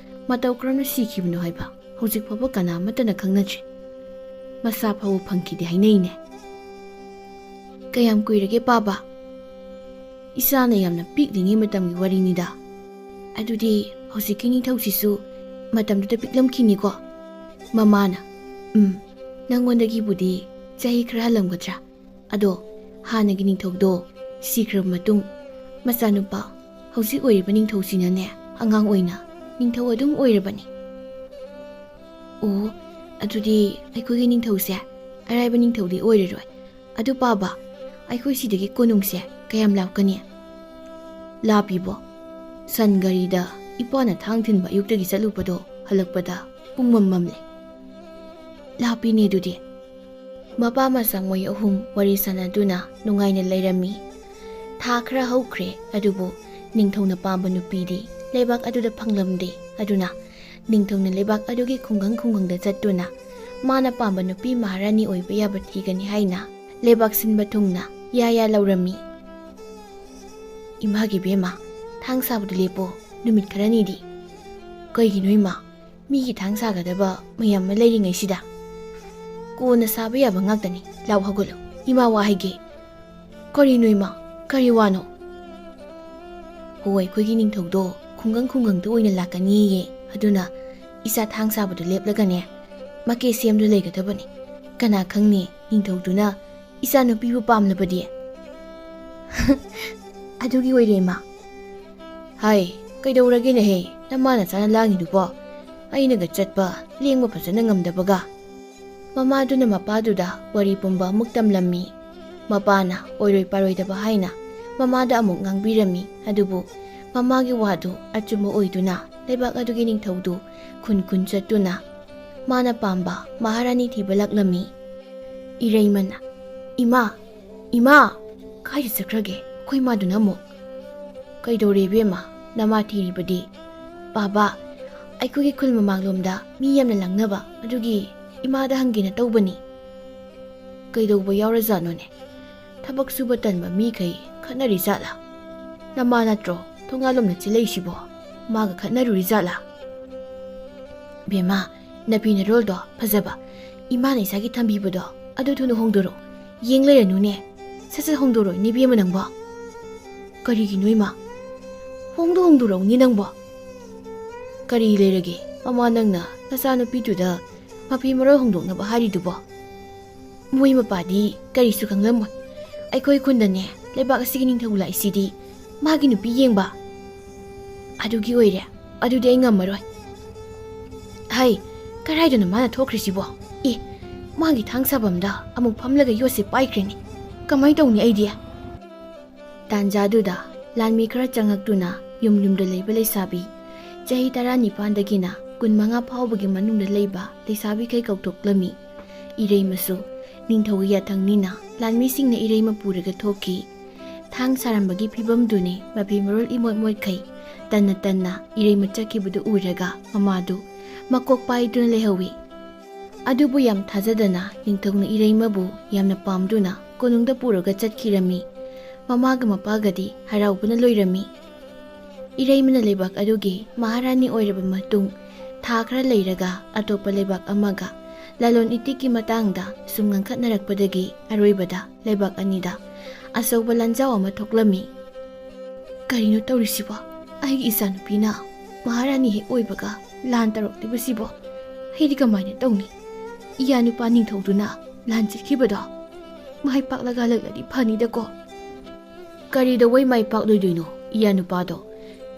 ꯃꯇꯧ ꯀꯔꯝꯅ ꯁꯤꯈꯤꯕꯅꯣ ꯍꯥꯏꯕ ꯍꯧꯖꯤꯛ ꯐꯥꯎꯕ ꯀꯅꯥ ꯑꯃꯠꯇꯅ ꯈꯪꯅꯗ꯭ꯔꯤ꯫ ꯃꯁꯥ ꯐꯥꯎꯕ ꯐꯪꯈꯤꯗꯦ ꯍꯥꯏꯅꯩꯅꯦ꯫" "ꯀꯌꯥꯝ ꯀꯨꯏꯔꯒꯦ ꯄꯥꯕ?" "ꯏꯆꯥꯅ ꯌꯥꯝꯅ ꯄꯤꯛꯂꯤꯉꯩ ꯃꯇꯝꯒꯤ ꯋꯥꯔꯤꯅꯤꯗ꯫" "ꯑꯗꯨꯗꯤ ꯍꯧꯖꯤꯛꯀꯤ ꯅꯤꯡꯊꯧꯁꯤꯁꯨ ꯃꯇꯝꯗꯨꯗ ꯄꯤꯛꯂꯝꯈꯤꯅꯤꯀꯣ?" ꯃꯃꯥꯅ, "ꯎꯝ, ꯅꯪꯉꯣꯟꯗꯒꯤꯕꯨꯗꯤ ꯆꯍꯤ ꯈꯔ ꯍꯜꯂꯝꯒꯗ꯭ꯔꯥ꯫ ꯑꯗꯣ ꯍꯥꯟꯅꯒꯤ ꯅꯤꯡꯊꯧꯗꯣ ꯁꯤꯈ꯭ꯔꯕ ꯃꯇꯨꯡ, ꯃꯆꯥꯅꯨꯄꯥ ꯍꯧꯖꯤꯛ ꯑꯣꯏꯔꯤꯕ ꯅꯤꯡꯊꯧꯁꯤꯅꯅꯦ, ꯑꯉꯥꯡ ꯑꯣꯏꯅ ꯅꯤꯡꯊꯧ ꯑꯗꯨꯝ ꯑꯣꯏꯔꯕꯅꯤ꯫" "ꯑꯣ, ꯑꯗꯨꯗꯤ ꯑꯩꯈꯣꯏꯒꯤ ꯅꯤꯡꯊꯧꯁꯦ ꯑꯔꯥꯏꯕ ꯅꯤꯡꯊꯧꯗꯤ ꯑꯣꯏꯔꯔꯣꯏ꯫ ꯑꯗꯨ ꯄꯥꯕ, ꯑꯩꯈꯣꯏ ꯁꯤꯗꯒꯤ ꯀꯣꯅꯨꯡꯁꯦ ꯀꯌꯥꯝ ꯂꯥꯞꯀꯅꯤ?" "ꯂꯥꯞꯄꯤꯕꯣ? ꯁꯟ ꯒꯥꯔꯤꯗ ꯏꯄꯥꯅ ꯊꯥꯡ ꯊꯤꯟꯕ ꯑꯌꯨꯛꯇꯒꯤ ꯆꯠꯂꯨꯕꯗꯣ ꯍꯜꯂꯛꯄꯗ ꯄꯨꯡ ꯃꯝ ꯃꯝꯂꯦ꯫" "ꯂꯥꯞꯄꯤꯅꯦ ꯑꯗꯨꯗꯤ꯫" ꯃꯄꯥ ꯃꯆꯥ ꯃꯣꯏ ꯑꯍꯨꯝ ꯋꯥꯔꯤ ꯁꯥꯟꯅꯗꯨꯅ ꯅꯨꯡꯉꯥꯏꯅ ꯂꯩꯔꯝꯃꯤ꯫ ꯊꯥ ꯈꯔ ꯍꯧꯈ꯭ꯔꯦ, ꯑꯗꯨꯕꯨ ꯅꯤꯡꯊꯧꯅ ꯄꯥꯝꯕ ꯅꯨꯄꯤꯗꯤ ꯂꯩꯕꯥꯛ ꯑꯗꯨꯗ ꯐꯪꯂꯝꯗꯦ꯫ ꯑꯗꯨꯅ ꯅꯤꯡꯊꯧꯅ ꯂꯩꯕꯥꯛ ꯑꯗꯨꯒꯤ ꯈꯨꯡꯒꯪ ꯈꯨꯡꯒꯪꯗ ꯆꯠꯇꯨꯅ ꯃꯥꯅ ꯄꯥꯝꯕ ꯅꯨꯄꯤ ꯃꯍꯥꯔꯥꯅꯤ ꯑꯣꯏꯕ ꯌꯥꯕ ꯊꯤꯒꯅꯤ ꯍꯥꯏꯅ ꯂꯩꯕꯥꯛ ꯁꯤꯟꯕ ꯊꯨꯡꯅ ꯌꯥ ꯌꯥ ꯂꯧꯔꯝꯃꯤ꯫ "ꯏꯃꯥꯒꯤ ꯕꯦꯝꯃ, ꯊꯥꯡ ꯁꯥꯕꯗꯨ ꯂꯦꯞꯄꯣ, ꯅꯨꯃꯤꯠ ꯈꯔꯅꯤꯗꯤ꯫" "ꯀꯩꯒꯤꯅꯣ ꯏꯃꯥ? ꯃꯤꯒꯤ ꯊꯥꯡ ꯁꯥꯒꯗꯕ ꯃꯌꯥꯝ ꯑꯃ ꯂꯩꯔꯤꯉꯩꯁꯤꯗ?" "ꯀꯣꯟꯅ ꯁꯥꯕ ꯌꯥꯕ ꯉꯥꯛꯇꯅꯤ꯫ ꯂꯥꯎ ꯍꯧꯒꯠꯂꯨ, ꯏꯃꯥ ꯋꯥ ꯍꯥꯏꯒꯦ꯫" "ꯀꯔꯤꯅꯣ ꯏꯃꯥ? ꯀꯔꯤ ꯋꯥꯅꯣ?" "ꯍꯣ, ꯑꯩꯈꯣꯏꯒꯤ ꯅꯤꯡꯊꯧꯗꯣ ꯈꯨꯡꯒꯪ ꯈꯨꯡꯒꯪꯗ ꯑꯣꯏꯅ ꯂꯥꯛꯀꯅꯤꯌꯦ꯫ ꯑꯗꯨꯅ ꯏꯆꯥ ꯊꯥꯡ ꯁꯥꯕꯗꯨ ꯂꯦꯞꯂꯒꯅꯦ, ꯃꯀꯦ ꯁꯦꯝꯗꯨꯅ ꯂꯩꯒꯗꯕꯅꯤ꯫ ꯀꯅꯥ ꯈꯪꯅꯤ, ꯅꯤꯡꯊꯧꯗꯨꯅ ꯏꯆꯥꯅꯨꯄꯤꯕꯨ ꯄꯥꯝꯂꯕꯗꯤ?" "ꯑꯗꯨꯒꯤ ꯑꯣꯏꯔꯦ ꯏꯃꯥ꯫" "ꯍꯥꯏ, ꯀꯩꯗꯧꯔꯒꯦꯅꯦꯍꯦ, ꯅꯃꯥ ꯅꯆꯥꯅ ꯂꯥꯡꯉꯤꯗꯨꯕꯣ? ꯑꯩꯅꯒ ꯆꯠꯄ ꯂꯦꯡꯕ ꯐꯖꯅ ꯉꯝꯗꯕꯒ꯫" ꯃꯃꯥꯗꯨꯅ ꯃꯄꯥꯗꯨꯗ ꯋꯥꯔꯤ ꯄꯨꯝꯕ ꯑꯃꯨꯛ ꯇꯝꯂꯝꯃꯤ꯫ ꯃꯄꯥꯅ ꯑꯣꯏꯔꯣꯏ ꯄꯥꯔꯣꯏꯗꯕ ꯍꯥꯏꯅ ꯃꯃꯥꯗ ꯑꯃꯨꯛ ꯉꯥꯡꯕꯤꯔꯝꯃꯤ꯫ ꯑꯗꯨꯕꯨ ꯃꯃꯥꯒꯤ ꯋꯥꯗꯨ ꯑꯆꯨꯝꯕ ꯑꯣꯏꯗꯨꯅ ꯂꯩꯕꯥꯛ ꯑꯗꯨꯒꯤ ꯅꯤꯡꯊꯧꯗꯨ ꯈꯨꯟ ꯈꯨꯟ ꯆꯠꯇꯨꯅ ꯃꯥꯅ ꯄꯥꯝꯕ ꯃꯍꯥꯔꯥꯅꯤ ꯊꯤꯕ ꯂꯥꯛꯂꯝꯃꯤ꯫ ꯏꯔꯩꯃꯅ, "ꯏꯃꯥ, ꯏꯃꯥ, ꯀꯥꯏꯗ ꯆꯠꯈ꯭ꯔꯒꯦ ꯑꯩꯈꯣꯏ ꯃꯥꯗꯨꯅ ꯑꯃꯨꯛ?" "ꯀꯩꯗꯧꯔꯦ ꯏꯕꯦꯝꯃ, ꯅꯃꯥ ꯊꯤꯔꯤꯕꯗꯤ?" "ꯄꯥꯕ, ꯑꯩꯈꯣꯏꯒꯤ ꯈꯨꯜ ꯃꯃꯥꯡꯂꯣꯝꯗ ꯃꯤ ꯌꯥꯝꯅ ꯂꯥꯡꯅꯕ ꯑꯗꯨꯒꯤ ꯏꯃꯥꯗ ꯍꯪꯒꯦꯅ ꯇꯧꯕꯅꯤ꯫" "ꯀꯩꯗꯧꯕ ꯌꯥꯎꯔꯖꯥꯠꯅꯣꯅꯦ? ꯊꯕꯛ ꯁꯨꯕ ꯇꯟꯕ ꯃꯤꯈꯩ ꯈꯠꯅꯔꯤ ꯖꯥꯠꯂꯥ? ꯅꯃꯥ ꯅꯠꯇ꯭ꯔꯣ ꯊꯣꯡꯒꯥꯜꯂꯣꯝꯗ ꯆꯦꯜꯂꯛꯏꯁꯤꯕꯣ? ꯃꯥꯒ ꯈꯠꯅꯔꯨꯔꯤ ꯖꯥꯠꯂꯥ?" "ꯕꯦꯝꯃ, ꯅꯐꯤ ꯅꯔꯣꯜꯗꯣ ꯐꯖꯕ ꯏꯃꯥꯅ ꯏꯁꯥꯒꯤ ꯊꯝꯕꯤꯕꯗꯣ ꯑꯗꯨ ꯊꯨꯅ ꯍꯣꯡꯗꯣꯔꯛꯑꯣ꯫ ꯌꯦꯡ ꯂꯩꯔꯅꯨꯅꯦ꯫ ꯁꯠ ꯁꯠ ꯍꯣꯡꯗꯣꯔꯛꯑꯣ ꯏꯅꯦ ꯕꯦꯝꯃ ꯅꯪꯕꯣ꯫" "ꯀꯔꯤꯒꯤꯅꯣ ꯏꯃꯥ? ꯍꯣꯡꯗꯣ ꯍꯣꯡꯗꯣꯔꯛꯎꯅꯦ ꯅꯪꯕꯣ꯫" "ꯀꯔꯤ ꯂꯩꯔꯒꯦ ꯃꯃꯥ, ꯅꯪꯅ ꯅꯆꯥꯅꯨꯄꯤꯗꯨꯗ ꯃꯐꯤ ꯃꯔꯣꯜ ꯍꯣꯡꯗꯣꯛꯅꯕ ꯍꯥꯏꯔꯤꯗꯨꯕꯣ? ꯃꯣꯏ ꯃꯄꯥꯗꯤ ꯀꯔꯤꯁꯨ ꯈꯪꯂꯝꯃꯣꯏ꯫ ꯑꯩꯈꯣꯏ ꯈꯨꯟꯗꯅꯦ ꯂꯩꯕꯥꯛ ꯑꯁꯤꯒꯤ ꯅꯤꯡꯊꯧ ꯂꯥꯛꯏꯁꯤꯗꯤ ꯃꯥꯒꯤ ꯅꯨꯄꯤ ꯌꯦꯡꯕ꯫ ꯑꯗꯨꯒꯤ ꯑꯣꯏꯔꯦ꯫ ꯑꯗꯨꯗꯤ ꯑꯩ ꯉꯝꯃꯔꯣꯏ꯫" "ꯍꯩ, ꯀꯗꯥꯏꯗꯅꯣ ꯃꯥꯅ ꯊꯣꯛꯈ꯭ꯔꯤꯁꯤꯕꯣ? ꯑꯦ, ꯃꯥꯒꯤ ꯊꯥꯡ ꯁꯥꯐꯝꯗ ꯑꯃꯨꯛ ꯐꯝꯂꯒ ꯌꯣꯠꯁꯦ ꯄꯥꯏꯈ꯭ꯔꯦꯅꯦ꯫ ꯀꯃꯥꯏ ꯇꯧꯅꯤ ꯑꯩꯗꯤ?" ꯇꯥꯟꯖꯥꯗꯨꯗ ꯂꯥꯟꯃꯤ ꯈꯔ ꯆꯪꯉꯛꯇꯨꯅ ꯌꯨꯝ ꯌꯨꯝꯗ ꯂꯩꯕ ꯂꯩꯁꯥꯕꯤ ꯆꯍꯤ ꯇꯔꯥꯅꯤꯄꯥꯟꯗꯒꯤꯅ ꯀꯨꯟꯃꯉꯥ ꯐꯥꯎꯕꯒꯤ ꯃꯅꯨꯡꯗ ꯂꯩꯕ ꯂꯩꯁꯥꯕꯤꯈꯩ ꯀꯧꯊꯣꯛꯂꯝꯃꯤ꯫ ꯏꯔꯩꯃꯁꯨ ꯅꯤꯡꯊꯧꯒꯤ ꯌꯥꯊꯪꯅꯤꯅ ꯂꯥꯟꯃꯤꯁꯤꯡꯅ ꯏꯔꯩꯃ ꯄꯨꯔꯒ ꯊꯣꯛꯈꯤ꯫ ꯊꯥꯡ ꯁꯥꯔꯝꯕꯒꯤ ꯐꯤꯕꯝꯗꯨꯅꯤ ꯃꯐꯤ ꯃꯔꯣꯜ ꯏꯃꯣꯠ ꯃꯣꯠꯈꯩ꯫ ꯇꯟꯅ ꯇꯟꯅ ꯏꯔꯩꯃ ꯆꯠꯈꯤꯕꯗꯨ ꯎꯔꯒ ꯃꯃꯥꯗꯨ ꯃꯀꯣꯛ ꯄꯥꯏꯗꯨꯅ ꯂꯩꯍꯧꯏ꯫ ꯑꯗꯨꯕꯨ ꯌꯥꯝ ꯊꯥꯖꯗꯅ ꯅꯤꯡꯊꯧꯅ ꯏꯔꯩꯃꯕꯨ ꯌꯥꯝꯅ ꯄꯥꯝꯗꯨꯅ ꯀꯣꯅꯨꯡꯗ ꯄꯨꯔꯒ ꯆꯠꯈꯤꯔꯝꯃꯤ꯫ ꯃꯃꯥꯒ ꯃꯄꯥꯒꯗꯤ ꯍꯔꯥꯎꯕꯅ ꯂꯣꯏꯔꯝꯃꯤ꯫ ꯏꯔꯩꯃꯅ ꯂꯩꯕꯥꯛ ꯑꯗꯨꯒꯤ ꯃꯍꯥꯔꯥꯅꯤ ꯑꯣꯏꯔꯕ ꯃꯇꯨꯡ, ꯊꯥ ꯈꯔ ꯂꯩꯔꯒ ꯑꯇꯣꯞꯄ ꯂꯩꯕꯥꯛ ꯑꯃꯒ ꯂꯂꯣꯟ ꯏꯇꯤꯛꯀꯤ ꯃꯇꯥꯡꯗ ꯁꯨꯝ ꯉꯥꯡꯈꯠꯅꯔꯛꯄꯗꯒꯤ ꯑꯔꯣꯏꯕꯗ ꯂꯩꯕꯥꯛ ꯑꯅꯤꯗ ꯑꯆꯧꯕ ꯂꯥꯟꯖꯥꯎ ꯑꯃ ꯊꯣꯛꯂꯝꯃꯤ꯫ "ꯀꯔꯤꯅꯣ ꯇꯧꯔꯤꯁꯤꯕꯣ? ꯑꯩꯒꯤ ꯏꯆꯥꯅꯨꯄꯤꯅ ꯃꯍꯥꯔꯥꯅꯤ ꯍꯦꯛ ꯑꯣꯏꯕꯒ ꯂꯥꯟ ꯇꯧꯔꯛꯂꯤꯕꯁꯤꯕꯣ? ꯑꯩꯗꯤ ꯀꯃꯥꯏꯅ ꯇꯧꯅꯤ? ꯏꯌꯥ ꯅꯨꯄꯥ ꯅꯤꯡꯊꯧꯗꯨꯅ ꯂꯥꯟ ꯆꯠꯈꯤꯕꯗꯣ ꯃꯥꯏ ꯄꯥꯛꯂꯒ ꯍꯜꯂꯛꯂꯗꯤ ꯐꯅꯤꯗꯀꯣ?" "ꯀꯔꯤꯗꯧꯕꯩ ꯃꯥꯏ ꯄꯥꯛꯂꯣꯏꯗꯣꯏꯅꯣ? ꯏꯌꯥ ꯅꯨꯄꯥꯗꯣ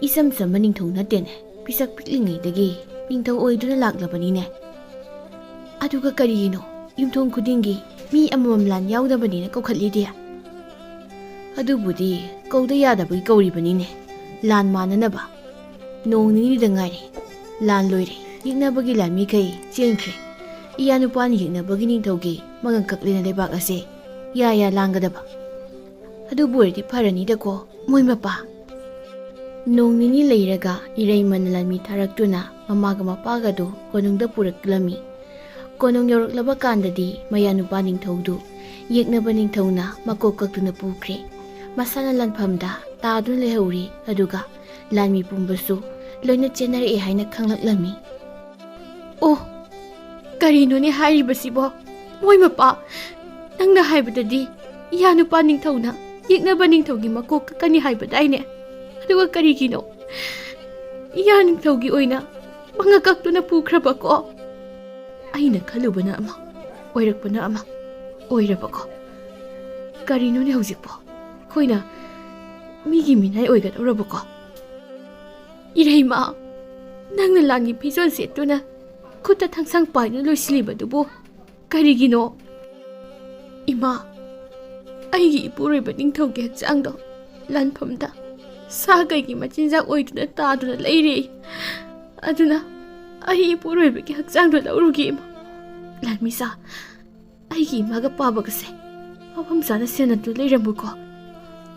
ꯏꯆꯝ ꯆꯝꯕ ꯅꯤꯡꯊꯧ ꯅꯠꯇꯦꯅꯦ꯫ ꯄꯤꯁꯛ ꯄꯤꯛꯂꯤꯉꯩꯗꯒꯤ ꯅꯤꯡꯊꯧ ꯑꯣꯏꯗꯨꯅ ꯂꯥꯛꯂꯕꯅꯤꯅꯦ꯫ ꯑꯗꯨꯒ ꯀꯔꯤꯒꯤꯅꯣ ꯌꯨꯝꯊꯣꯡ ꯈꯨꯗꯤꯡꯒꯤ ꯃꯤ ꯑꯃꯃꯝ ꯂꯥꯟ ꯌꯥꯎꯗꯕꯅꯤꯅ ꯀꯧꯈꯠꯂꯤꯗꯤ? ꯑꯗꯨꯕꯨꯗꯤ ꯀꯧꯗ ꯌꯥꯗꯕꯒꯤ ꯀꯧꯔꯤꯕꯅꯤꯅꯦ, ꯂꯥꯟ ꯃꯥꯟꯅꯅꯕ꯫ ꯅꯣꯡ ꯅꯤꯅꯤꯗ ꯉꯥꯏꯔꯦ, ꯂꯥꯟ ꯂꯣꯏꯔꯦ, ꯌꯦꯛꯅꯕꯒꯤ ꯂꯥꯟꯃꯤꯈꯩ ꯆꯦꯟꯈ꯭ꯔꯦ꯫ ꯏꯌꯥ ꯅꯨꯄꯥꯅ ꯌꯦꯛꯅꯕꯒꯤ ꯅꯤꯡꯊꯧꯒꯤ ꯃꯉꯝ ꯀꯛꯂꯦꯅ ꯂꯩꯕꯥꯛ ꯑꯁꯦ ꯌꯥ ꯌꯥ ꯂꯥꯡꯒꯗꯕ꯫ ꯑꯗꯨꯕꯨ ꯑꯣꯏꯔꯗꯤ ꯐꯔꯅꯤꯗꯀꯣ, ꯃꯣꯏ ꯃꯄꯥ꯫ ꯅꯣꯡ ꯅꯤꯅꯤ ꯂꯩꯔꯒ ꯏꯔꯩꯃꯅ ꯂꯥꯟꯃꯤ ꯊꯥꯔꯛꯇꯨꯅ ꯃꯃꯥꯒ ꯃꯄꯥꯒꯗꯨ ꯀꯣꯅꯨꯡꯗ ꯄꯨꯔꯛꯂꯝꯃꯤ꯫ ꯀꯣꯅꯨꯡ ꯌꯧꯔꯛꯂꯕ ꯀꯥꯟꯗꯗꯤ ꯃꯌꯥ ꯅꯨꯄꯥ ꯅꯤꯡꯊꯧꯗꯨ ꯌꯦꯛꯅꯕ ꯅꯤꯡꯊꯧꯅ ꯃꯀꯣꯛ ꯀꯛꯇꯨꯅ ꯄꯨꯈ꯭ꯔꯦ꯫ ꯃꯁꯥꯅ ꯂꯥꯟꯐꯝꯗ ꯇꯥꯗꯨꯅ ꯂꯩꯍꯧꯔꯤ, ꯑꯗꯨꯒ ꯂꯥꯟꯃꯤ ꯄꯨꯝꯕꯁꯨ ꯂꯣꯏꯅ ꯆꯦꯟꯅꯔꯛꯑꯦ ꯍꯥꯏꯅ ꯈꯪꯂꯛꯂꯝꯃꯤ꯫ ꯑꯣ, ꯀꯔꯤꯅꯣꯅꯦ ꯍꯥꯏꯔꯤꯕꯁꯤꯕꯣ? ꯃꯣꯏ ꯃꯄꯥ, ꯅꯪꯅ ꯍꯥꯏꯕꯗꯗꯤ ꯏꯌꯥ ꯅꯨꯄꯥ ꯅꯤꯡꯊꯧꯅ ꯌꯦꯛꯅꯕ ꯅꯤꯡꯊꯧꯒꯤ ꯃꯀꯣꯛ ꯀꯛꯀꯅꯤ ꯍꯥꯏꯕꯗꯥꯏꯅꯦ? ꯑꯗꯨꯒ ꯀꯔꯤꯒꯤꯅꯣ ꯏꯌꯥ ꯅꯤꯡꯊꯧꯒꯤ ꯑꯣꯏꯅ ꯃꯉꯛ ꯀꯛꯇꯨꯅ ꯄꯨꯈ꯭ꯔꯕꯀꯣ? ꯑꯩꯅ ꯈꯜꯂꯨꯕꯅ ꯑꯃ, ꯑꯣꯏꯔꯛꯄꯅ ꯑꯃ, ꯑꯣꯏꯔꯕꯀꯣ? ꯀꯔꯤꯅꯣꯅꯦ ꯍꯧꯖꯤꯛꯄꯣ? ꯑꯩꯈꯣꯏꯅ ꯃꯤꯒꯤ ꯃꯤꯅꯥꯏ ꯑꯣꯏꯒꯗꯧꯔꯕꯀꯣ? ꯏꯔꯩꯃ, ꯅꯪꯅ ꯂꯥꯟꯒꯤ ꯐꯤꯖꯣꯜ ꯁꯦꯠꯇꯨꯅ ꯈꯨꯠꯇ ꯊꯥꯡꯁꯥꯡ ꯄꯥꯏꯗꯨꯅ ꯂꯣꯏꯁꯤꯜꯂꯤꯕꯗꯨꯕꯨ ꯀꯔꯤꯒꯤꯅꯣ? ꯏꯃꯥ, ꯑꯩꯒꯤ ꯏꯄꯨꯔꯣꯏꯕ ꯅꯤꯡꯊꯧꯒꯤ ꯍꯛꯆꯥꯡꯗꯣ ꯂꯥꯟꯐꯝꯗ ꯁꯥ ꯀꯩꯒꯤ ꯃꯆꯤꯟꯖꯥꯛ ꯑꯣꯏꯗꯨꯅ ꯇꯥꯗꯨꯅ ꯂꯩꯔꯦ꯫ ꯑꯗꯨꯅ ꯑꯩ ꯏꯄꯨꯔꯣꯏꯕꯒꯤ ꯍꯛꯆꯥꯡꯗꯣ ꯂꯧꯔꯨꯒꯦ, ꯏꯃꯥ꯫ ꯂꯥꯟꯃꯤꯁꯥ, ꯑꯩꯒꯤ ꯏꯃꯥꯒ ꯄꯥꯕꯒꯁꯦ ꯃꯐꯝ ꯆꯥꯅ ꯁꯦꯟꯅꯗꯨꯅ ꯂꯩꯔꯝꯃꯨꯀꯣ꯫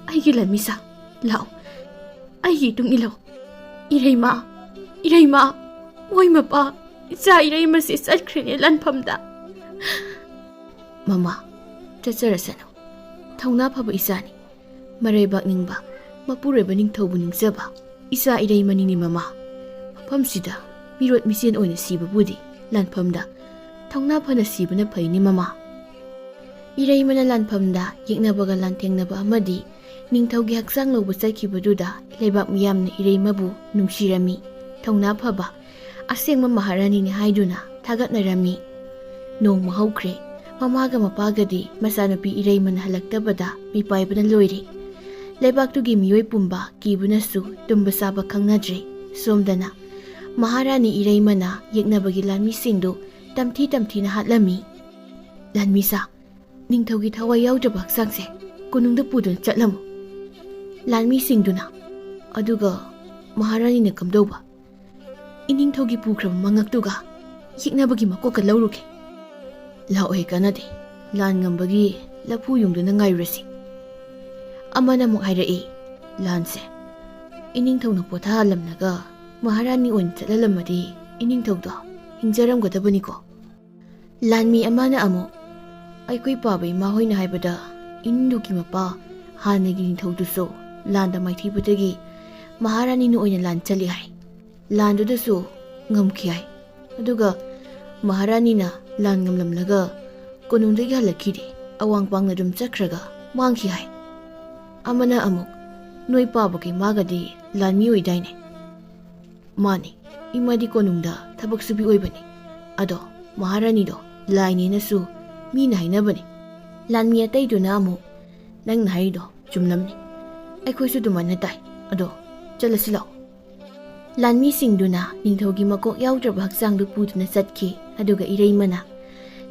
ꯑꯩꯒꯤ ꯂꯥꯟꯃꯤꯁꯥ, ꯂꯥꯛꯑꯣ, ꯑꯩꯒꯤ ꯏꯇꯨꯡ ꯏꯜꯂꯣ꯫ ꯏꯔꯩꯃ, ꯏꯔꯩꯃ, ꯃꯣꯏ ꯃꯄꯥ, ꯏꯆꯥ ꯏꯔꯩꯃꯁꯦ ꯆꯠꯈ꯭ꯔꯦꯅꯦ ꯂꯥꯟꯐꯝꯗ꯫ ꯃꯃꯥ, ꯆꯠꯆꯔꯁꯅꯨ꯫ ꯊꯧꯅꯥ ꯐꯕ ꯏꯆꯥꯅꯤ꯫ ꯃꯔꯩꯕꯥꯛ ꯅꯤꯡꯕ, ꯃꯄꯨꯔꯣꯏꯕ ꯅꯤꯡꯊꯧꯕꯨ ꯅꯤꯡꯖꯕ ꯏꯆꯥ ꯏꯔꯩꯃꯅꯤꯅꯦ ꯃꯃꯥ꯫ ꯃꯐꯝꯁꯤꯗ ꯃꯤꯔꯣꯠ ꯃꯤꯆꯦꯟ ꯑꯣꯏꯅ ꯁꯤꯕꯕꯨꯗꯤ ꯂꯥꯟꯐꯝꯗ ꯊꯧꯅꯥ ꯐꯅ ꯁꯤꯕꯅ ꯐꯩꯅꯦ ꯃꯃꯥ꯫ ꯏꯔꯩꯃꯅ ꯂꯥꯟꯐꯝꯗ ꯌꯦꯛꯅꯕꯒ ꯂꯥꯟꯊꯦꯡꯅꯕ ꯑꯃꯗꯤ ꯅꯤꯡꯊꯧꯒꯤ ꯍꯛꯆꯥꯡ ꯂꯧꯕ ꯆꯠꯈꯤꯕꯗꯨꯗ ꯂꯩꯕꯥꯛ ꯃꯤꯌꯥꯝꯅ ꯏꯔꯩꯃꯕꯨ ꯅꯨꯡꯁꯤꯔꯝꯃꯤ꯫ ꯊꯧꯅꯥ ꯐꯕ, ꯑꯁꯦꯡꯕ ꯃꯍꯥꯔꯥꯅꯤꯅꯤ ꯍꯥꯏꯗꯨꯅ ꯊꯥꯒꯠꯅꯔꯝꯃꯤ꯫ ꯅꯣꯡꯃ ꯍꯧꯈ꯭ꯔꯦ꯫ ꯃꯃꯥꯒ ꯃꯄꯥꯒꯗꯤ ꯃꯆꯥꯅꯨꯄꯤ ꯏꯔꯩꯃꯅ ꯍꯜꯂꯛꯇꯕꯗ ꯃꯤꯄꯥꯏꯕꯅ ꯂꯣꯏꯔꯦ꯫ ꯂꯩꯕꯥꯛꯇꯨꯒꯤ ꯃꯤꯑꯣꯏ ꯄꯨꯝꯕ ꯀꯤꯕꯅꯁꯨ ꯇꯨꯝꯕ ꯆꯥꯕ ꯈꯪꯅꯗ꯭ꯔꯦ꯫ ꯁꯣꯝꯗꯅ ꯃꯍꯥꯔꯥꯅꯤ ꯏꯔꯩꯃꯅ ꯌꯦꯛꯅꯕꯒꯤ ꯂꯥꯟꯃꯤꯁꯤꯡꯗꯨ ꯇꯝꯊꯤ ꯇꯝꯊꯤꯅ ꯍꯥꯠꯂꯝꯃꯤ꯫ ꯂꯥꯟꯃꯤꯁꯥ, ꯅꯤꯡꯊꯧꯒꯤ ꯊꯋꯥꯏ ꯌꯥꯎꯗ꯭ꯔꯕ ꯍꯛꯆꯥꯡꯁꯦ ꯀꯣꯅꯨꯡꯗ ꯄꯨꯗꯨꯅ ꯆꯠꯂꯝꯃꯨ꯫ ꯂꯥꯟꯃꯤꯁꯤꯡꯗꯨꯅ, ꯑꯗꯨꯒ ꯃꯍꯥꯔꯥꯅꯤꯅ ꯀꯝꯗꯧꯕ? ꯏꯅꯤꯡꯊꯧꯒꯤ ꯄꯨꯈ꯭ꯔꯕ ꯃꯉꯛꯇꯨꯒ ꯌꯦꯛꯅꯕꯒꯤ ꯃꯀꯣꯛꯀ ꯂꯧꯔꯨꯒꯦ꯫ ꯂꯥꯛꯑꯣꯏ, ꯀꯥꯟꯅꯗꯦ꯫ ꯂꯥꯟ ꯉꯝꯕꯒꯤ ꯂꯐꯨ ꯌꯨꯡꯗꯨꯅ ꯉꯥꯏꯔꯨꯔꯁꯤ꯫ ꯑꯃꯅ ꯑꯃꯨꯛ ꯍꯥꯏꯔꯛꯏ, ꯂꯥꯟꯁꯦ ꯏꯅꯤꯡꯊꯧꯅ ꯄꯣꯊꯥꯍꯜꯂꯝꯂꯒ ꯃꯍꯥꯔꯥꯅꯤ ꯑꯣꯏꯅ ꯆꯠꯍꯜꯂꯝꯃꯗꯤ ꯏꯅꯤꯡꯊꯧꯗꯣ ꯍꯤꯡꯖꯔꯝꯒꯗꯕꯅꯤꯀꯣ꯫ ꯂꯥꯟꯃꯤ ꯑꯃꯅ ꯑꯃꯨꯛ, ꯑꯩꯈꯣꯏ ꯄꯥꯕ ꯏꯃꯥ ꯍꯣꯏꯅ ꯍꯥꯏꯕꯗ ꯏꯟꯗꯨꯒꯤ ꯃꯄꯥ ꯍꯥꯟꯅꯒꯤ ꯅꯤꯡꯊꯧꯗꯨꯁꯨ ꯂꯥꯟꯗ ꯃꯥꯏꯊꯤꯕꯗꯒꯤ ꯃꯍꯥꯔꯥꯅꯤꯅ ꯑꯣꯏꯅ ꯂꯥꯟ ꯆꯠꯂꯤ ꯍꯥꯏ꯫ ꯂꯥꯟꯗꯨꯗꯁꯨ ꯉꯝꯈꯤ ꯍꯥꯏ꯫ ꯑꯗꯨꯒ ꯃꯍꯥꯔꯥꯅꯤꯅ ꯂꯥꯟ ꯉꯝꯂꯝꯂꯒ ꯀꯣꯅꯨꯡꯗꯒꯤ ꯍꯜꯂꯛꯈꯤꯗꯦ꯫ ꯑꯋꯥꯡ ꯄꯥꯡꯅ ꯑꯗꯨꯝ ꯆꯠꯈ꯭ꯔꯒ ꯃꯥꯡꯈꯤ ꯍꯥꯏ꯫ ꯑꯃꯅ ꯑꯃꯨꯛ, ꯅꯣꯏ ꯄꯥꯕꯒ ꯏꯃꯥꯒꯗꯤ ꯂꯥꯟꯃꯤ ꯑꯣꯏꯗꯥꯏꯅꯦ? ꯃꯥꯅꯤ, ꯏꯃꯥꯗꯤ ꯀꯣꯅꯨꯡꯗ ꯊꯕꯛ ꯁꯨꯕꯤ ꯑꯣꯏꯕꯅꯤ꯫ ꯑꯗꯣ ꯃꯍꯥꯔꯥꯅꯤꯗꯣ ꯂꯥꯏꯅꯦꯅꯁꯨ ꯃꯤꯅ ꯍꯥꯏꯅꯕꯅꯤ꯫ ꯂꯥꯟꯃꯤ ꯑꯇꯩꯗꯨꯅ ꯑꯃꯨꯛ, ꯅꯪꯅ ꯍꯥꯏꯔꯤꯗꯣ ꯆꯨꯝꯂꯝꯅꯤ, ꯑꯩꯈꯣꯏꯁꯨ ꯑꯗꯨꯃꯥꯏꯅ ꯇꯥꯏ꯫ ꯑꯗꯣ ꯆꯠꯂꯁꯤ ꯂꯥꯛꯑꯣ꯫ ꯂꯥꯟꯃꯤꯁꯤꯡꯗꯨꯅ ꯅꯤꯡꯊꯧꯒꯤ ꯃꯀꯣꯛ ꯌꯥꯎꯗ꯭ꯔꯕ ꯍꯛꯆꯥꯡꯗꯨ ꯄꯨꯗꯨꯅ ꯆꯠꯈꯤ, ꯑꯗꯨꯒ ꯏꯔꯩꯃꯅ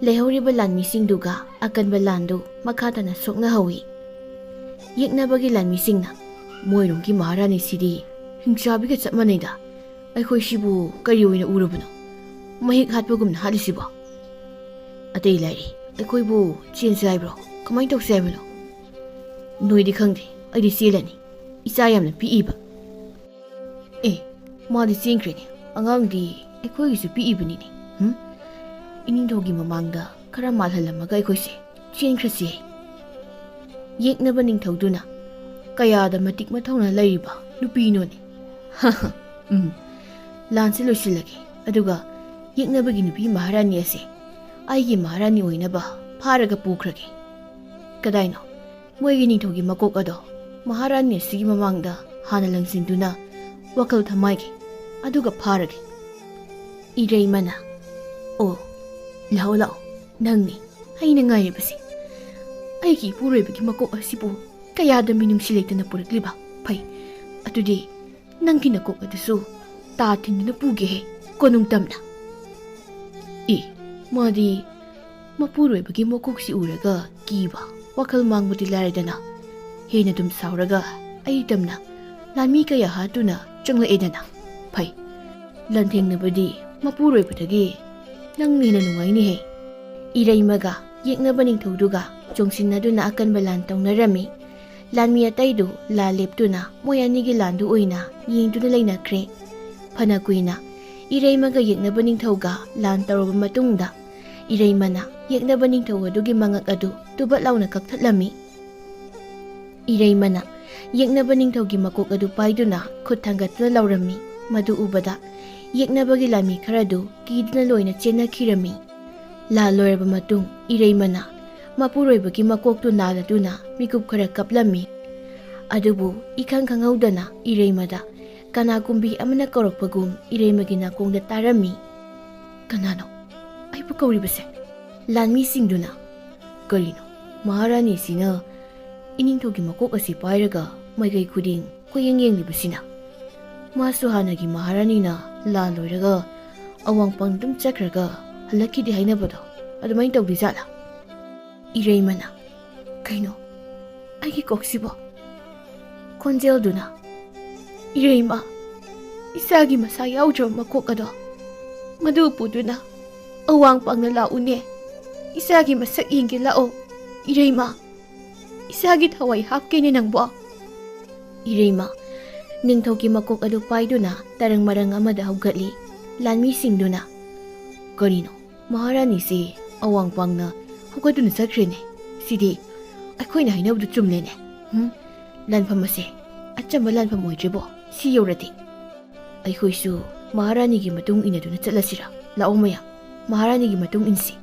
ꯂꯩꯍꯧꯔꯤꯕ ꯂꯥꯟꯃꯤꯁꯤꯡꯗꯨꯒ ꯑꯀꯟꯕ ꯂꯥꯟꯗꯨ ꯃꯈꯥ ꯇꯥꯅ ꯁꯣꯛꯅꯍꯧꯏ꯫ ꯌꯦꯛꯅꯕꯒꯤ ꯂꯥꯟꯃꯤꯁꯤꯡꯅ, ꯃꯣꯏꯔꯣꯝꯒꯤ ꯃꯍꯥꯔꯥꯅꯤꯁꯤꯗꯤ ꯍꯤꯡꯆꯥꯕꯤꯒ ꯆꯞ ꯃꯥꯟꯅꯩꯗ, ꯑꯩꯈꯣꯏꯁꯤꯕꯨ ꯀꯔꯤ ꯑꯣꯏꯅ ꯎꯔꯕꯅꯣ? ꯃꯍꯤꯛ ꯍꯥꯠꯄꯒꯨꯝꯅ ꯍꯥꯠꯂꯤꯁꯤꯕꯣ? ꯑꯇꯩ ꯂꯥꯏꯔꯤ, ꯑꯩꯈꯣꯏꯕꯨ ꯆꯦꯟꯁꯦ ꯍꯥꯏꯕ꯭ꯔꯣ? ꯀꯃꯥꯏꯅ ꯇꯧꯁꯦ ꯍꯥꯏꯕꯅꯣ? ꯅꯣꯏꯗꯤ ꯈꯪꯗꯦ, ꯑꯩꯗꯤ ꯆꯦꯜꯂꯅꯤ꯫ ꯏꯆꯥ ꯌꯥꯝꯅ ꯄꯤꯛꯏꯕ꯫ ꯑꯦ, ꯃꯥꯗꯤ ꯆꯦꯟꯈ꯭ꯔꯦꯅꯦ꯫ ꯑꯉꯥꯡꯗꯤ ꯑꯩꯈꯣꯏꯒꯤꯁꯨ ꯄꯤꯛꯏꯕꯅꯤꯅꯦ꯫ ꯍꯨꯝ? ꯏꯅꯤꯡꯊꯧꯒꯤ ꯃꯃꯥꯡꯗ ꯈꯔ ꯃꯥꯜꯍꯜꯂꯝꯃꯒ ꯑꯩꯈꯣꯏꯁꯦ ꯆꯦꯟꯈ꯭ꯔꯁꯤ꯫ ꯌꯦꯛꯅꯕ ꯅꯤꯡꯊꯧꯗꯨꯅ, ꯀꯌꯥꯗ ꯃꯇꯤꯛ ꯃꯊꯧꯅꯥ ꯂꯩꯔꯤꯕ ꯅꯨꯄꯤꯅꯣꯅꯦ꯫ ꯎꯝ, ꯂꯥꯟꯁꯤ ꯂꯣꯏꯁꯤꯜꯂꯒꯦ, ꯑꯗꯨꯒ ꯌꯦꯛꯅꯕꯒꯤ ꯅꯨꯄꯤ ꯃꯍꯥꯔꯥꯅꯤ ꯑꯁꯦ ꯑꯩꯒꯤ ꯃꯍꯥꯔꯥꯅꯤ ꯑꯣꯏꯅꯕ ꯐꯥꯔꯒ ꯄꯨꯈ꯭ꯔꯒꯦ꯫ ꯀꯗꯥꯏꯅꯣ ꯃꯣꯏꯒꯤ ꯅꯤꯡꯊꯧꯒꯤ ꯃꯀꯣꯛ ꯑꯗꯣ? ꯃꯍꯥꯔꯥꯅꯤ ꯑꯁꯤꯒꯤ ꯃꯃꯥꯡꯗ ꯍꯥꯟꯅ ꯂꯪꯁꯤꯟꯗꯨꯅ ꯋꯥꯈꯜ ꯊꯃꯥꯏꯒꯦ, ꯑꯗꯨꯒ ꯐꯥꯔꯒꯦ꯫ ꯏꯔꯩꯃꯅ, ꯑꯣ, ꯂꯥꯛꯑꯣ, ꯂꯥꯛꯑꯣ, ꯅꯪꯅꯤ ꯑꯩꯅ ꯉꯥꯏꯔꯤꯕꯁꯤ꯫ ꯑꯩꯒꯤ ꯏꯄꯨꯔꯣꯏꯕꯒꯤ ꯃꯀꯣꯛ ꯑꯁꯤꯕꯨ ꯀꯌꯥꯗ ꯃꯤꯅꯨꯡꯁꯤ ꯂꯩꯇꯅ ꯄꯨꯔꯛꯂꯤꯕ? ꯐꯩ, ꯑꯗꯨꯗꯤ ꯅꯪꯒꯤ ꯅꯀꯣꯛ ꯑꯗꯨꯁꯨ ꯇꯥ ꯊꯤꯟꯗꯨꯅ ꯄꯨꯒꯦꯍꯦ, ꯀꯣꯅꯨꯡ ꯇꯝꯅ꯫ ꯏ, ꯃꯥꯗꯤ, ꯃꯄꯨꯔꯣꯏꯕꯒꯤ ꯃꯀꯣꯛꯁꯤ ꯎꯔꯒ ꯀꯤꯕ, ꯋꯥꯈꯜ ꯃꯥꯡꯕꯗꯤ ꯂꯥꯏꯔꯗꯅ, ꯍꯦꯟꯅ ꯑꯗꯨꯝ ꯁꯥꯎꯔꯒ ꯑꯩ ꯇꯝꯅ ꯂꯥꯟꯃꯤ ꯀꯌꯥ ꯍꯥꯠꯇꯨꯅ ꯆꯪꯂꯛꯑꯦꯗꯅ꯫ ꯐꯩ, ꯂꯥꯟꯊꯦꯡꯅꯕꯗꯤ ꯃꯄꯨꯔꯣꯏꯕꯗꯒꯤ ꯅꯪꯅ ꯍꯦꯟꯅ ꯅꯨꯡꯉꯥꯏꯅꯤꯍꯦ꯫ ꯏꯔꯩꯃꯒ ꯌꯦꯛꯅꯕ ꯅꯤꯡꯊꯧꯗꯨꯒ ꯆꯣꯡꯁꯤꯟꯅꯗꯨꯅ ꯑꯀꯟꯕ ꯂꯥꯟ ꯇꯧꯅꯔꯝꯃꯤ꯫ ꯂꯥꯟꯃꯤ ꯑꯇꯩꯗꯨ ꯂꯥꯟ ꯂꯦꯞꯇꯨꯅ ꯃꯣꯏ ꯑꯅꯤꯒꯤ ꯂꯥꯟꯗꯨ ꯑꯣꯏꯅ ꯌꯦꯡꯗꯨꯅ ꯂꯩꯅꯈ꯭ꯔꯦ꯫ ꯐꯅ ꯀꯨꯏꯅ ꯏꯔꯩꯃꯒ ꯌꯦꯛꯅꯕ ꯅꯤꯡꯊꯧꯒ ꯂꯥꯟ ꯇꯧꯔꯕ ꯃꯇꯨꯡꯗ, ꯏꯔꯩꯃꯅ ꯌꯦꯛꯅꯕ ꯅꯤꯡꯊꯧ ꯑꯗꯨꯒꯤ ꯃꯉꯛ ꯑꯗꯨ ꯇꯨꯕꯠ ꯂꯥꯎꯅ ꯀꯛꯊꯠꯂꯝꯃꯤ꯫ ꯏꯔꯩꯃꯅ ꯌꯦꯛꯅꯕ ꯅꯤꯡꯊꯧꯒꯤ ꯃꯀꯣꯛ ꯑꯗꯨ ꯄꯥꯏꯗꯨꯅ ꯈꯨꯠ ꯊꯥꯡꯒꯠꯇꯨꯅ ꯂꯥꯎꯔꯝꯃꯤ꯫ ꯃꯗꯨ ꯎꯕꯗ ꯌꯦꯛꯅꯕꯒꯤ ꯂꯥꯟꯃꯤ ꯈꯔꯗꯨ ꯀꯤꯗꯨꯅ ꯂꯣꯏꯅ ꯆꯦꯟꯅꯈꯤꯔꯝꯃꯤ꯫ ꯂꯥꯟ ꯂꯣꯏꯔꯕ ꯃꯇꯨꯡ ꯏꯔꯩꯃꯅ ꯃꯄꯨꯔꯣꯏꯕꯒꯤ ꯃꯀꯣꯛꯇꯨ ꯅꯥꯜꯂꯗꯨꯅ ꯃꯤꯀꯨꯞ ꯈꯔ ꯀꯞꯂꯝꯃꯤ꯫ ꯑꯗꯨꯕꯨ ꯏꯈꯪ ꯈꯪꯍꯧꯗꯅ ꯏꯔꯩꯃꯗ ꯀꯅꯥꯒꯨꯝꯕꯤ ꯑꯃꯅ ꯀꯧꯔꯛꯄꯒꯨꯝ ꯏꯔꯩꯃꯒꯤ ꯅꯥꯀꯣꯡꯗ ꯇꯥꯔꯝꯃꯤ꯫ "ꯀꯅꯥꯅꯣ ꯑꯩꯕꯨ ꯀꯧꯔꯤꯕꯁꯦ?" ꯂꯥꯟꯃꯤꯁꯤꯡꯗꯨꯅ, "ꯀꯔꯤꯅꯣ, ꯃꯍꯥꯔꯥꯅꯤꯁꯤꯅ ꯏꯅꯤꯡꯊꯧꯒꯤ ꯃꯀꯣꯛ ꯑꯁꯤ ꯄꯥꯏꯔꯒ ꯃꯥꯏꯀꯩ ꯈꯨꯗꯤꯡ ꯀꯣꯏꯌꯦꯡ ꯌꯦꯡꯂꯤꯕꯁꯤꯅ? ꯃꯥꯁꯨ ꯍꯥꯟꯅꯒꯤ ꯃꯍꯥꯔꯥꯅꯤꯅ ꯂꯥꯟ ꯂꯣꯏꯔꯒ ꯑꯋꯥꯡꯄꯪ ꯑꯗꯨꯝ ꯆꯠꯈ꯭ꯔꯒ ꯍꯜꯂꯛꯈꯤꯗꯦ ꯍꯥꯏꯅꯕꯗꯣ, ꯑꯗꯨꯃꯥꯏꯅ ꯇꯧꯗꯣꯏꯖꯥꯠꯂꯥ?" ꯏꯔꯩꯃꯅ, "ꯀꯩꯅꯣ, ꯑꯩꯒꯤ ꯀꯣꯛꯁꯤꯕꯣ?" ꯈꯣꯟꯖꯦꯜꯗꯨꯅ, "ꯏꯔꯩꯃ, ꯏꯆꯥꯒꯤ ꯃꯁꯥ ꯌꯥꯎꯗ꯭ꯔꯕ ꯃꯀꯣꯛ ꯑꯗꯣ, ꯃꯗꯨ ꯄꯨꯗꯨꯅ ꯑꯋꯥꯡ ꯄꯥꯡꯅ ꯂꯥꯛꯎꯅꯦ꯫ ꯏꯆꯥꯒꯤ ꯃꯁꯛ ꯌꯦꯡꯒꯦ ꯂꯥꯛꯑꯣ꯫ ꯏꯔꯩꯃ, ꯏꯆꯥꯒꯤ ꯊꯋꯥꯏ ꯍꯥꯞꯀꯦꯅꯦ ꯅꯪꯕꯣ꯫" ꯏꯔꯩꯃ ꯅꯤꯡꯊꯧꯒꯤ ꯃꯀꯣꯛ ꯑꯗꯨ ꯄꯥꯏꯗꯨꯅ ꯇꯔꯪ ꯃꯔꯪ ꯑꯃꯗ ꯍꯧꯒꯠꯂꯤ꯫ ꯂꯥꯟꯃꯤꯁꯤꯡꯗꯨꯅ, "ꯀꯔꯤꯅꯣ, ꯃꯍꯥꯔꯥꯅꯤꯁꯤ ꯑꯋꯥꯡ ꯄꯥꯡꯅ ꯍꯧꯒꯠꯇꯨꯅ ꯆꯠꯈ꯭ꯔꯦꯅꯦ꯫ ꯁꯤꯗꯤ ꯑꯩꯈꯣꯏꯅ ꯍꯥꯏꯅꯕꯗꯨ ꯆꯨꯝꯂꯦꯅꯦ꯫ ꯎꯝ, ꯂꯥꯟꯐꯝ ꯑꯁꯦ ꯑꯆꯝꯕ ꯂꯥꯟꯐꯝ ꯑꯣꯏꯗ꯭ꯔꯤꯕꯣ? ꯁꯤ ꯌꯧꯔꯗꯤ ꯑꯩꯈꯣꯏꯁꯨ ꯃꯍꯥꯔꯥꯅꯤꯒꯤ ꯃꯇꯨꯡ ꯏꯟꯅꯗꯨꯅ ꯆꯠꯂꯁꯤꯔꯥ? ꯂꯥꯛꯑꯣ ꯃꯌꯥꯝ, ꯃꯍꯥꯔꯥꯅꯤꯒꯤ ꯃꯇꯨꯡ ꯏꯟꯁꯤ꯫"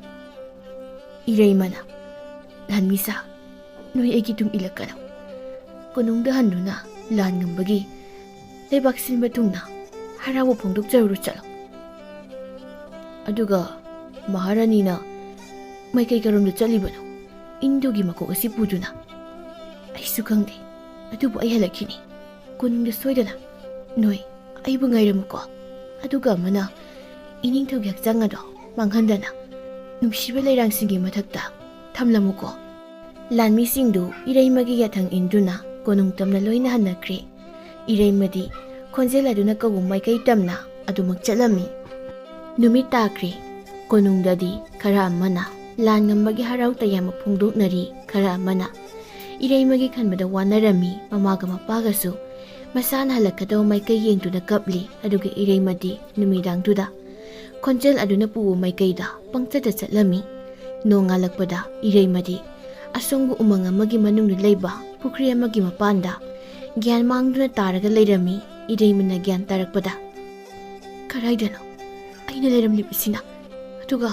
ꯏꯔꯩꯃꯅ, "ꯂꯥꯟꯃꯤꯁꯥ, ꯅꯣꯏ ꯑꯩꯒꯤ ꯇꯨꯡ ꯏꯜꯂꯛꯀꯅꯨ꯫ ꯀꯣꯅꯨꯡꯗ ꯍꯟꯗꯨꯅ ꯂꯥꯟ ꯉꯝꯕꯒꯤ ꯂꯩꯕꯥꯛ ꯁꯤꯟꯕ ꯊꯨꯡꯅ ꯍꯔꯥꯎꯕ ꯐꯣꯡꯗꯣꯛꯆꯔꯨꯔꯣ ꯆꯠꯂꯣ꯫ ꯑꯗꯨꯒ ꯃꯍꯥꯔꯥꯅꯤꯅ ꯃꯥꯏꯀꯩ ꯀꯔꯣꯝꯗ ꯆꯠꯂꯤꯕꯅꯣ? ꯏꯟꯗꯨꯒꯤ ꯃꯀꯣꯛ ꯑꯁꯤ ꯄꯨꯗꯨꯅ?" "ꯑꯩꯁꯨ ꯈꯪꯗꯦ, ꯑꯗꯨꯕꯨ ꯑꯩ ꯍꯜꯂꯛꯈꯤꯅꯤ꯫ ꯀꯣꯅꯨꯡꯗ ꯁꯣꯏꯗꯅ ꯅꯣꯏ ꯑꯩꯕꯨ ꯉꯥꯏꯔꯝꯃꯨꯀꯣ꯫ ꯑꯗꯨꯒ ꯑꯃꯅ ꯏꯅꯤꯡꯊꯧꯒꯤ ꯍꯛꯆꯥꯡ ꯑꯗꯣ ꯃꯥꯡꯍꯟꯗꯅ ꯅꯨꯡꯁꯤꯕ ꯂꯩꯔꯥꯡꯁꯤꯡꯒꯤ ꯃꯊꯛꯇ ꯊꯝꯂꯝꯃꯨꯀꯣ꯫ ꯂꯥꯟꯃꯤꯁꯤꯡꯗꯨ ꯏꯔꯩꯃꯒꯤ ꯌꯥꯊꯪ ꯏꯟꯗꯨꯅ ꯀꯣꯅꯨꯡ ꯇꯝꯅ ꯂꯣꯏꯅ ꯍꯟꯅꯈ꯭ꯔꯦ꯫ ꯏꯔꯩꯃꯗꯤ ꯈꯣꯟꯖꯦꯜ ꯑꯗꯨꯅ ꯀꯧꯕ ꯃꯥꯏꯀꯩ ꯇꯝꯅ ꯑꯗꯨꯃꯛ ꯆꯠꯂꯝꯃꯤ꯫ ꯅꯨꯃꯤꯠ ꯇꯥꯈ꯭ꯔꯦ꯫ ꯀꯣꯅꯨꯡꯗꯗꯤ ꯈꯔ ꯑꯃꯅ ꯂꯥꯟ ꯉꯝꯕꯒꯤ ꯍꯔꯥꯎ ꯇꯌꯥꯝꯕ ꯐꯣꯡꯗꯣꯛꯅꯔꯤ, ꯈꯔ ꯑꯃꯅ ꯏꯔꯩꯃꯒꯤ ꯈꯟꯕꯗ ꯋꯥꯅꯔꯝꯃꯤ꯫ ꯃꯃꯥꯒ ꯃꯄꯥꯒꯁꯨ ꯃꯁꯥꯅ ꯍꯜꯂꯛꯀꯗꯕ ꯃꯥꯏꯀꯩ ꯌꯦꯡꯗꯨꯅ ꯀꯞꯂꯤ꯫ ꯑꯗꯨꯒ ꯏꯔꯩꯃꯗꯤ ꯅꯨꯃꯤꯗꯥꯡꯗꯨꯗ ꯈꯣꯟꯖꯦꯜ ꯑꯗꯨꯅ ꯄꯨꯕ ꯃꯥꯏꯀꯩꯗ ꯄꯪꯆꯠꯇ ꯆꯠꯂꯝꯃꯤ꯫ ꯅꯣꯡꯉꯥꯜꯂꯛꯄꯗ ꯏꯔꯩꯃꯗꯤ ꯑꯁꯣꯡꯕ ꯎꯃꯪ ꯑꯃꯒꯤ ꯃꯅꯨꯡꯗ ꯂꯩꯕ ꯄꯨꯈ꯭ꯔꯤ ꯑꯃꯒꯤ ꯃꯄꯥꯟꯗ ꯒ꯭ꯌꯥꯟ ꯃꯥꯡꯗꯨꯅ ꯇꯥꯔꯒ ꯂꯩꯔꯝꯃꯤ꯫ ꯏꯔꯩꯃꯅ ꯒ꯭ꯌꯥꯟ ꯇꯥꯔꯛꯄꯗ, "ꯀꯗꯥꯏꯗꯅꯣ ꯑꯩꯅ ꯂꯩꯔꯝꯂꯤꯕꯁꯤꯅ? ꯑꯗꯨꯒ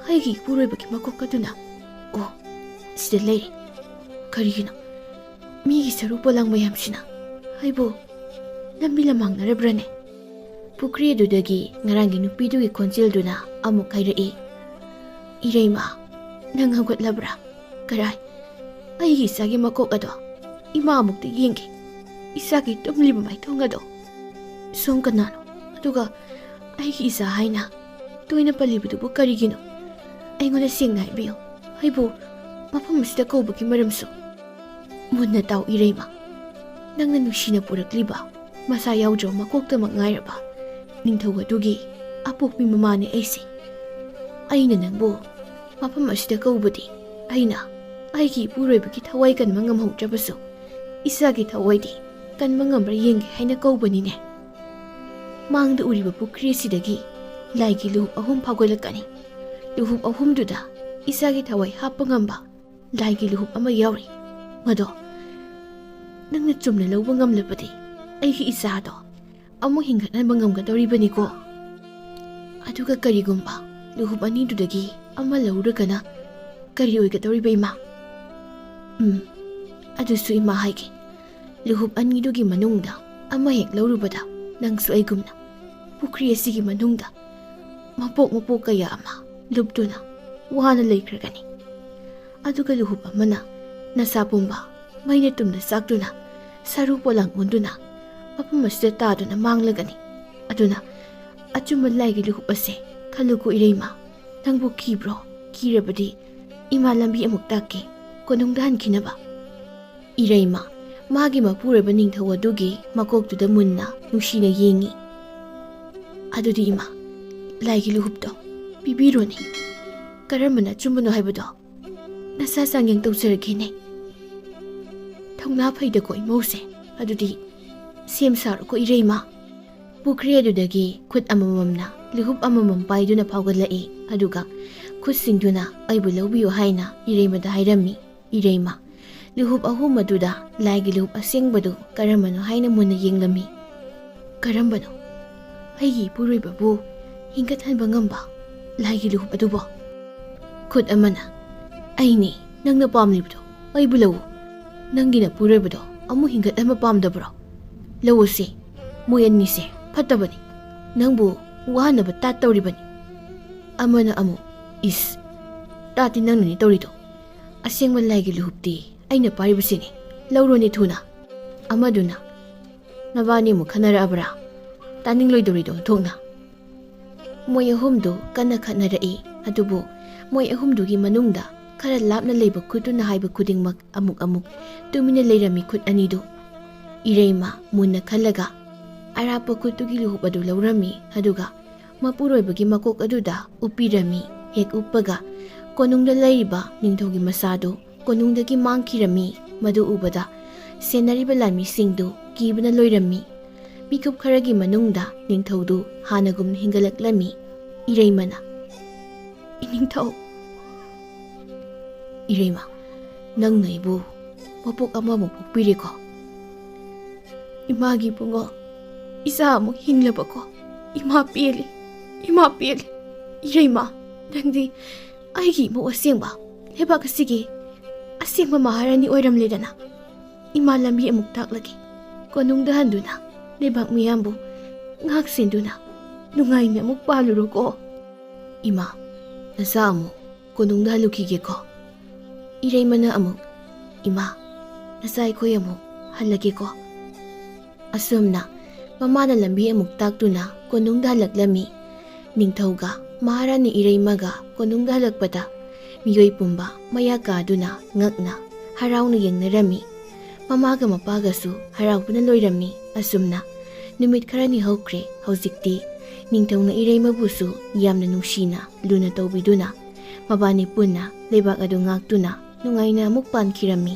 ꯑꯩꯒꯤ ꯏꯄꯨꯔꯣꯏꯕꯒꯤ ꯃꯀꯣꯛ ꯑꯗꯨꯅ? ꯑꯣ, ꯁꯤꯗ ꯂꯩꯔꯦ꯫ ꯀꯔꯤꯒꯤꯅꯣ ꯃꯤꯒꯤ ꯁꯔꯨ ꯄꯣꯂꯥꯡ ꯃꯌꯥꯝꯁꯤꯅ ꯑꯩꯕꯨ ꯂꯝꯕꯤ ꯂꯝꯃꯥꯡꯅꯔꯕ꯭ꯔꯅꯦ?" ꯄꯨꯈ꯭ꯔꯤ ꯑꯗꯨꯗꯒꯤ ꯉꯔꯥꯡꯒꯤ ꯅꯨꯄꯤꯗꯨꯒꯤ ꯈꯣꯟꯖꯦꯜꯗꯨꯅ ꯑꯃꯨꯛ ꯍꯥꯏꯔꯛꯏ, "ꯏꯔꯩꯃ, ꯅꯪ ꯍꯧꯒꯠꯂꯕ꯭ꯔꯥ? ꯀꯔꯥꯏ? ꯑꯩꯒꯤ ꯏꯆꯥꯒꯤ ꯃꯀꯣꯛ ꯑꯗꯣ ꯏꯃꯥ ꯑꯃꯨꯛꯇ ꯌꯦꯡꯒꯦ꯫ ꯏꯆꯥꯒꯤ ꯇꯨꯝꯂꯤꯕ ꯃꯥꯏꯊꯣꯡ ꯑꯗꯣ꯫ ꯁꯣꯝ ꯀꯅꯥꯅꯣ? ꯑꯗꯨꯒ ꯑꯩꯒꯤ ꯏꯆꯥ ꯍꯥꯏꯅ ꯇꯣꯏꯅ ꯄꯜꯂꯤꯕꯗꯨꯕꯨ ꯀꯔꯤꯒꯤꯅꯣ? ꯑꯩꯉꯣꯟꯗ ꯁꯦꯡꯅ ꯍꯥꯏꯕꯤꯌꯨ꯫ ꯑꯩꯕꯨ ꯃꯐꯝ ꯑꯁꯤꯗ ꯀꯧꯕꯒꯤ ꯃꯔꯝꯁꯨ?" "ꯃꯨꯟꯅ ꯇꯥꯎ ꯏꯔꯩꯃ, ꯅꯪꯅ ꯅꯨꯡꯁꯤꯅ ꯄꯨꯔꯛꯂꯤꯕ ꯃꯁꯥ ꯌꯥꯎꯗ꯭ꯔꯕ ꯃꯀꯣꯛꯇꯃꯛ ꯉꯥꯏꯔꯕ ꯅꯤꯡꯊꯧ ꯑꯗꯨꯒꯤ ꯑꯄꯣꯛꯄꯤ ꯃꯃꯥꯅꯦ ꯑꯩꯁꯦ꯫ ꯑꯩꯅ ꯅꯪꯕꯨ ꯃꯐꯝ ꯑꯁꯤꯗ ꯀꯧꯕꯗꯤ ꯑꯩꯅ ꯑꯩꯒꯤ ꯏꯄꯨꯔꯣꯏꯕꯒꯤ ꯊꯋꯥꯏ ꯀꯟꯕ ꯉꯝꯍꯧꯗ꯭ꯔꯕꯁꯨ ꯏꯆꯥꯒꯤ ꯊꯋꯥꯏꯗꯤ ꯀꯟꯕ ꯉꯝꯕ꯭ꯔꯥ ꯌꯦꯡꯒꯦ ꯍꯥꯏꯅ ꯀꯧꯕꯅꯤꯅꯦ꯫ ꯃꯥꯡꯗ ꯎꯔꯤꯕ ꯄꯨꯈ꯭ꯔꯤ ꯑꯁꯤꯗꯒꯤ ꯂꯥꯏꯒꯤ ꯂꯨꯍꯨꯞ ꯑꯍꯨꯝ ꯐꯥꯎꯒꯠꯂꯛꯀꯅꯤ꯫ ꯂꯨꯍꯨꯞ ꯑꯍꯨꯝꯗꯨꯗ ꯏꯆꯥꯒꯤ ꯊꯋꯥꯏ ꯍꯥꯞꯄ ꯉꯝꯕ ꯂꯥꯏꯒꯤ ꯂꯨꯍꯨꯞ ꯑꯃ ꯌꯥꯎꯔꯤ꯫ ꯃꯗꯣ ꯅꯪꯅ ꯆꯨꯝꯅ ꯂꯧꯕ ꯉꯝꯂꯕꯗꯤ ꯑꯩꯒꯤ ꯏꯆꯥꯗꯣ ꯑꯃꯨꯛ ꯍꯤꯡꯒꯠꯍꯟꯕ ꯉꯝꯒꯗꯧꯔꯤꯕꯅꯤꯀꯣ꯫ ꯑꯗꯨꯒ ꯀꯔꯤꯒꯨꯝꯕ ꯂꯨꯍꯨꯞ ꯑꯅꯤꯗꯨꯗꯒꯤ ꯑꯃ ꯂꯧꯔꯒꯅ ꯀꯔꯤ ꯑꯣꯏꯒꯗꯧꯔꯤꯕ ꯏꯃꯥ?" "ꯎꯝ, ꯑꯗꯨꯁꯨ ꯏꯃꯥ ꯍꯥꯏꯒꯦ꯫ ꯂꯨꯍꯨꯞ ꯑꯅꯤꯗꯨꯒꯤ ꯃꯅꯨꯡꯗ ꯑꯃ ꯍꯦꯛ ꯂꯧꯔꯨꯕꯗ ꯅꯪꯁꯨ ꯑꯩꯒꯨꯝꯅ ꯄꯨꯈ꯭ꯔꯤ ꯑꯁꯤꯒꯤ ꯃꯅꯨꯡꯗ ꯃꯄꯣꯛ ꯃꯄꯣꯛ ꯀꯌꯥ ꯑꯃ ꯂꯨꯞꯇꯨꯅ ꯋꯥꯅ ꯂꯩꯈ꯭ꯔꯒꯅꯤ꯫ ꯑꯗꯨꯒ ꯂꯨꯍꯨꯞ ꯑꯃꯅ ꯅꯁꯥ ꯄꯨꯝꯕ ꯃꯩꯅ ꯇꯨꯝꯅ ꯆꯥꯛꯇꯨꯅ ꯁꯔꯨ ꯄꯣꯂꯥꯡ ꯑꯣꯟꯗꯨꯅ ꯃꯐꯝ ꯑꯁꯤꯗ ꯇꯥꯗꯨꯅ ꯃꯥꯡꯂꯒꯅꯤ꯫ ꯑꯗꯨꯅ ꯑꯆꯨꯝꯕ ꯂꯥꯏꯒꯤ ꯂꯨꯍꯨꯞ ꯑꯁꯦ ꯈꯜꯂꯨꯀꯣ ꯏꯔꯩꯃ꯫ "ꯅꯪꯕꯨ ꯀꯤꯕ꯭ꯔꯣ? ꯀꯤꯔꯕꯗꯤ ꯏꯃꯥ ꯂꯝꯕꯤ ꯑꯃꯨꯛ ꯇꯥꯛꯀꯦ, ꯀꯣꯅꯨꯡꯗ ꯍꯟꯈꯤꯅꯕ꯫" ꯏꯔꯩꯃ ꯃꯥꯒꯤ ꯃꯄꯨꯔꯣꯏꯕ ꯅꯤꯡꯊꯧ ꯑꯗꯨꯒꯤ ꯃꯀꯣꯛꯇꯨꯗ ꯃꯨꯟꯅ ꯅꯨꯡꯁꯤꯅ ꯌꯦꯡꯉꯤ꯫ "ꯑꯗꯨꯗꯤ ꯏꯃꯥ, ꯂꯥꯏꯒꯤ ꯂꯨꯍꯨꯞꯇꯣ ꯄꯤꯕꯤꯔꯣꯅꯦ꯫ ꯀꯔꯝꯕꯅ ꯑꯆꯨꯝꯕꯅꯣ ꯍꯥꯏꯕꯗꯣ ꯅꯁꯥ ꯆꯥꯡꯌꯦꯡ ꯇꯧꯖꯔꯒꯦꯅꯦ꯫ ꯊꯧꯅꯥ ꯐꯩꯗꯀꯣ ꯏꯃꯧꯁꯦ꯫ ꯑꯗꯨꯗꯤ ꯁꯦꯝ ꯁꯥꯔꯣꯀꯣ ꯏꯔꯩꯃ꯫" ꯄꯨꯈ꯭ꯔꯤ ꯑꯗꯨꯗꯒꯤ ꯈꯨꯠ ꯑꯃꯃꯝꯅ ꯂꯨꯍꯨꯞ ꯑꯃꯃꯝ ꯄꯥꯏꯗꯨꯅ ꯐꯥꯎꯒꯠꯂꯛꯏ꯫ ꯑꯗꯨꯒ ꯈꯨꯠꯁꯤꯡꯗꯨꯅ "ꯑꯩꯕꯨ ꯂꯧꯕꯤꯌꯨ" ꯍꯥꯏꯅ ꯏꯔꯩꯃꯗ ꯍꯥꯏꯔꯝꯃꯤ꯫ ꯏꯔꯩꯃ ꯂꯨꯍꯨꯞ ꯑꯍꯨꯝ ꯑꯗꯨꯗ ꯂꯥꯏꯒꯤ ꯂꯨꯍꯨꯞ ꯑꯁꯦꯡꯕꯗꯨ ꯀꯔꯝꯕꯅꯣ ꯍꯥꯏꯅ ꯃꯨꯟꯅ ꯌꯦꯡꯂꯝꯃꯤ꯫ "ꯀꯔꯝꯕꯅꯣ? ꯑꯩꯒꯤ ꯏꯄꯨꯔꯣꯏꯕꯕꯨ ꯍꯤꯡꯒꯠꯍꯟꯕ ꯉꯝꯕ ꯂꯥꯏꯒꯤ ꯂꯨꯍꯨꯞ ꯑꯗꯨꯕꯣ?" ꯈꯨꯠ ꯑꯃꯅ, "ꯑꯩꯅꯦ ꯅꯪꯅ ꯄꯥꯝꯂꯤꯕꯗꯣ, ꯑꯩꯕꯨ ꯂꯧꯎ꯫ ꯅꯪꯒꯤ ꯅꯄꯨꯔꯣꯏꯕꯗꯣ ꯑꯃꯨꯛ ꯍꯤꯡꯒꯠꯍꯟꯕ ꯄꯥꯝꯗꯕ꯭ꯔꯣ? ꯂꯧꯎꯁꯦ, ꯃꯣꯏ ꯑꯅꯤꯁꯦ ꯐꯠꯇꯕꯅꯤ, ꯅꯪꯕꯨ ꯋꯥꯍꯟꯅꯕ ꯇꯥꯠ ꯇꯧꯔꯤꯕꯅꯤ꯫" ꯑꯃꯅ ꯑꯃꯨꯛ, "ꯏꯁ, ꯇꯥꯠꯇꯤ ꯅꯪꯅꯅꯤ ꯇꯧꯔꯤꯗꯣ꯫ ꯑꯁꯦꯡꯕ ꯂꯥꯏꯒꯤ ꯂꯨꯍꯨꯞꯇꯤ ꯑꯩꯅ ꯄꯥꯏꯔꯤꯕꯁꯤꯅꯤ, ꯂꯧꯔꯣꯅꯦ ꯊꯨꯅ꯫" ꯑꯃꯗꯨꯅ, "ꯅꯕꯥꯅꯤ ꯑꯃꯨꯛ ꯈꯟꯅꯔꯛꯑꯕ꯭ꯔꯥ? ꯇꯥꯅꯤꯡꯂꯣꯏꯗꯧꯔꯤꯗꯣ ꯑꯣꯟꯊꯣꯛꯅ꯫" ꯃꯣꯏ ꯑꯍꯨꯝꯗꯨ ꯀꯟꯅ ꯈꯠꯅꯔꯛꯏ꯫ ꯑꯗꯨꯕꯨ ꯃꯣꯏ ꯑꯍꯨꯝꯗꯨꯒꯤ ꯃꯅꯨꯡꯗ ꯈꯔ ꯂꯥꯞꯅ ꯂꯩꯕ ꯈꯨꯠꯇꯨꯅ ꯍꯥꯏꯕ ꯈꯨꯗꯤꯡꯃꯛ ꯑꯃꯨꯛ ꯑꯃꯨꯛ ꯇꯨꯃꯤꯟꯅ ꯂꯩꯔꯝꯃꯤ ꯈꯨꯠ ꯑꯅꯤꯗꯨ꯫ ꯏꯔꯩꯃ ꯃꯨꯟꯅ ꯈꯜꯂꯒ ꯑꯔꯥꯞꯄ ꯈꯨꯠꯇꯨꯒꯤ ꯂꯨꯍꯨꯞ ꯑꯗꯨ ꯂꯧꯔꯝꯃꯤ, ꯑꯗꯨꯒ ꯃꯄꯨꯔꯣꯏꯕꯒꯤ ꯃꯀꯣꯛ ꯑꯗꯨꯗ ꯎꯞꯄꯤꯔꯝꯃꯤ꯫ ꯍꯦꯛ ꯎꯞꯄꯒ ꯀꯣꯅꯨꯡꯗ ꯂꯩꯔꯤꯕ ꯅꯤꯡꯊꯧꯒꯤ ꯃꯆꯥꯗꯨ ꯀꯣꯅꯨꯡꯗꯒꯤ ꯃꯥꯡꯈꯤꯔꯝꯃꯤ꯫ ꯃꯗꯨ ꯎꯕꯗ ꯁꯦꯟꯅꯔꯤꯕ ꯂꯥꯟꯃꯤꯁꯤꯡꯗꯨ ꯀꯤꯕꯅ ꯂꯣꯏꯔꯝꯃꯤ꯫ ꯃꯤꯀꯨꯞ ꯈꯔꯒꯤ ꯃꯅꯨꯡꯗ ꯅꯤꯡꯊꯧꯗꯨ ꯍꯥꯟꯅꯒꯨꯝꯅ ꯍꯤꯡꯒꯠꯂꯛꯂꯝꯃꯤ꯫ ꯏꯔꯩꯃꯅ, "ꯏꯅꯤꯡꯊꯧ, ꯏꯔꯩꯃ, ꯅꯪꯅ ꯑꯩꯕꯨ ꯃꯄꯣꯛ ꯑꯃꯃꯨꯛ ꯄꯣꯛꯄꯤꯔꯦꯀꯣ꯫ ꯏꯃꯥꯒꯤ ꯏꯕꯨꯡꯉꯣ, ꯏꯆꯥ ꯑꯃꯨꯛ ꯍꯤꯡꯂꯕꯀꯣ꯫ ꯏꯃꯥ ꯄꯦꯜꯂꯤ, ꯏꯃꯥ ꯄꯦꯜꯂꯤ꯫ ꯏꯔꯩꯃ, ꯅꯪꯗꯤ ꯑꯩꯒꯤ ꯏꯃꯧ ꯑꯁꯦꯡꯕ, ꯂꯩꯕꯥꯛ ꯑꯁꯤꯒꯤ ꯑꯁꯦꯡꯕ ꯃꯍꯥꯔꯥꯅꯤ ꯑꯣꯏꯔꯝꯂꯦꯗꯅ꯫ ꯏꯃꯥ ꯂꯝꯕꯤ ꯑꯃꯨꯛ ꯇꯥꯛꯂꯒꯦ꯫ ꯀꯣꯅꯨꯡꯗ ꯍꯟꯗꯨꯅ ꯂꯩꯕꯥꯛ ꯃꯤꯌꯥꯝꯕꯨ ꯉꯥꯛ ꯁꯦꯟꯗꯨꯅ ꯅꯨꯡꯉꯥꯏꯅ ꯑꯃꯨꯛ ꯄꯥꯜꯂꯨꯔꯣꯀꯣ꯫" "ꯏꯃꯥ, ꯅꯆꯥ ꯑꯃꯨꯛ ꯀꯣꯅꯨꯡꯗ ꯍꯜꯂꯨꯈꯤꯒꯦꯀꯣ꯫" ꯏꯔꯩꯃꯅ ꯑꯃꯨꯛ, "ꯏꯃꯥ, ꯅꯆꯥ ꯑꯩꯈꯣꯏ ꯑꯃꯨꯛ ꯍꯜꯂꯒꯦꯀꯣ꯫" ꯑꯁꯨꯝꯅ ꯃꯃꯥꯅ ꯂꯝꯕꯤ ꯑꯃꯨꯛ ꯇꯥꯛꯇꯨꯅ ꯀꯣꯅꯨꯡꯗ ꯍꯜꯂꯛꯂꯝꯃꯤ꯫ ꯅꯤꯡꯊꯧꯒ ꯃꯍꯥꯔꯥꯅꯤ ꯏꯔꯩꯃꯒ ꯀꯣꯅꯨꯡꯗ ꯍꯜꯂꯛꯄꯗ ꯃꯤꯑꯣꯏ ꯄꯨꯝꯕ ꯃꯌꯥ ꯀꯥꯗꯨꯅ ꯉꯛꯅ ꯍꯔꯥꯎꯅ ꯌꯦꯡꯅꯔꯝꯃꯤ꯫ ꯃꯃꯥꯒ ꯃꯄꯥꯒꯁꯨ ꯍꯔꯥꯎꯕꯅ ꯂꯣꯏꯔꯝꯃꯤ꯫ ꯑꯁꯨꯝꯅ ꯅꯨꯃꯤꯠ ꯈꯔꯅꯤ ꯍꯧꯈ꯭ꯔꯦ꯫ ꯍꯧꯖꯤꯛꯇꯤ ꯅꯤꯡꯊꯧꯅ ꯏꯔꯩꯃꯕꯨꯁꯨ ꯌꯥꯝꯅ ꯅꯨꯡꯁꯤꯅ ꯂꯨꯅ ꯇꯧꯕꯤꯗꯨꯅ ꯃꯕꯥꯅꯤ ꯄꯨꯟꯅ ꯂꯩꯕꯥꯛ ꯑꯗꯨ ꯉꯥꯛꯇꯨꯅ ꯅꯨꯡꯉꯥꯏꯅ ꯑꯃꯨꯛ ꯄꯥꯟꯈꯤꯔꯝꯃꯤ꯫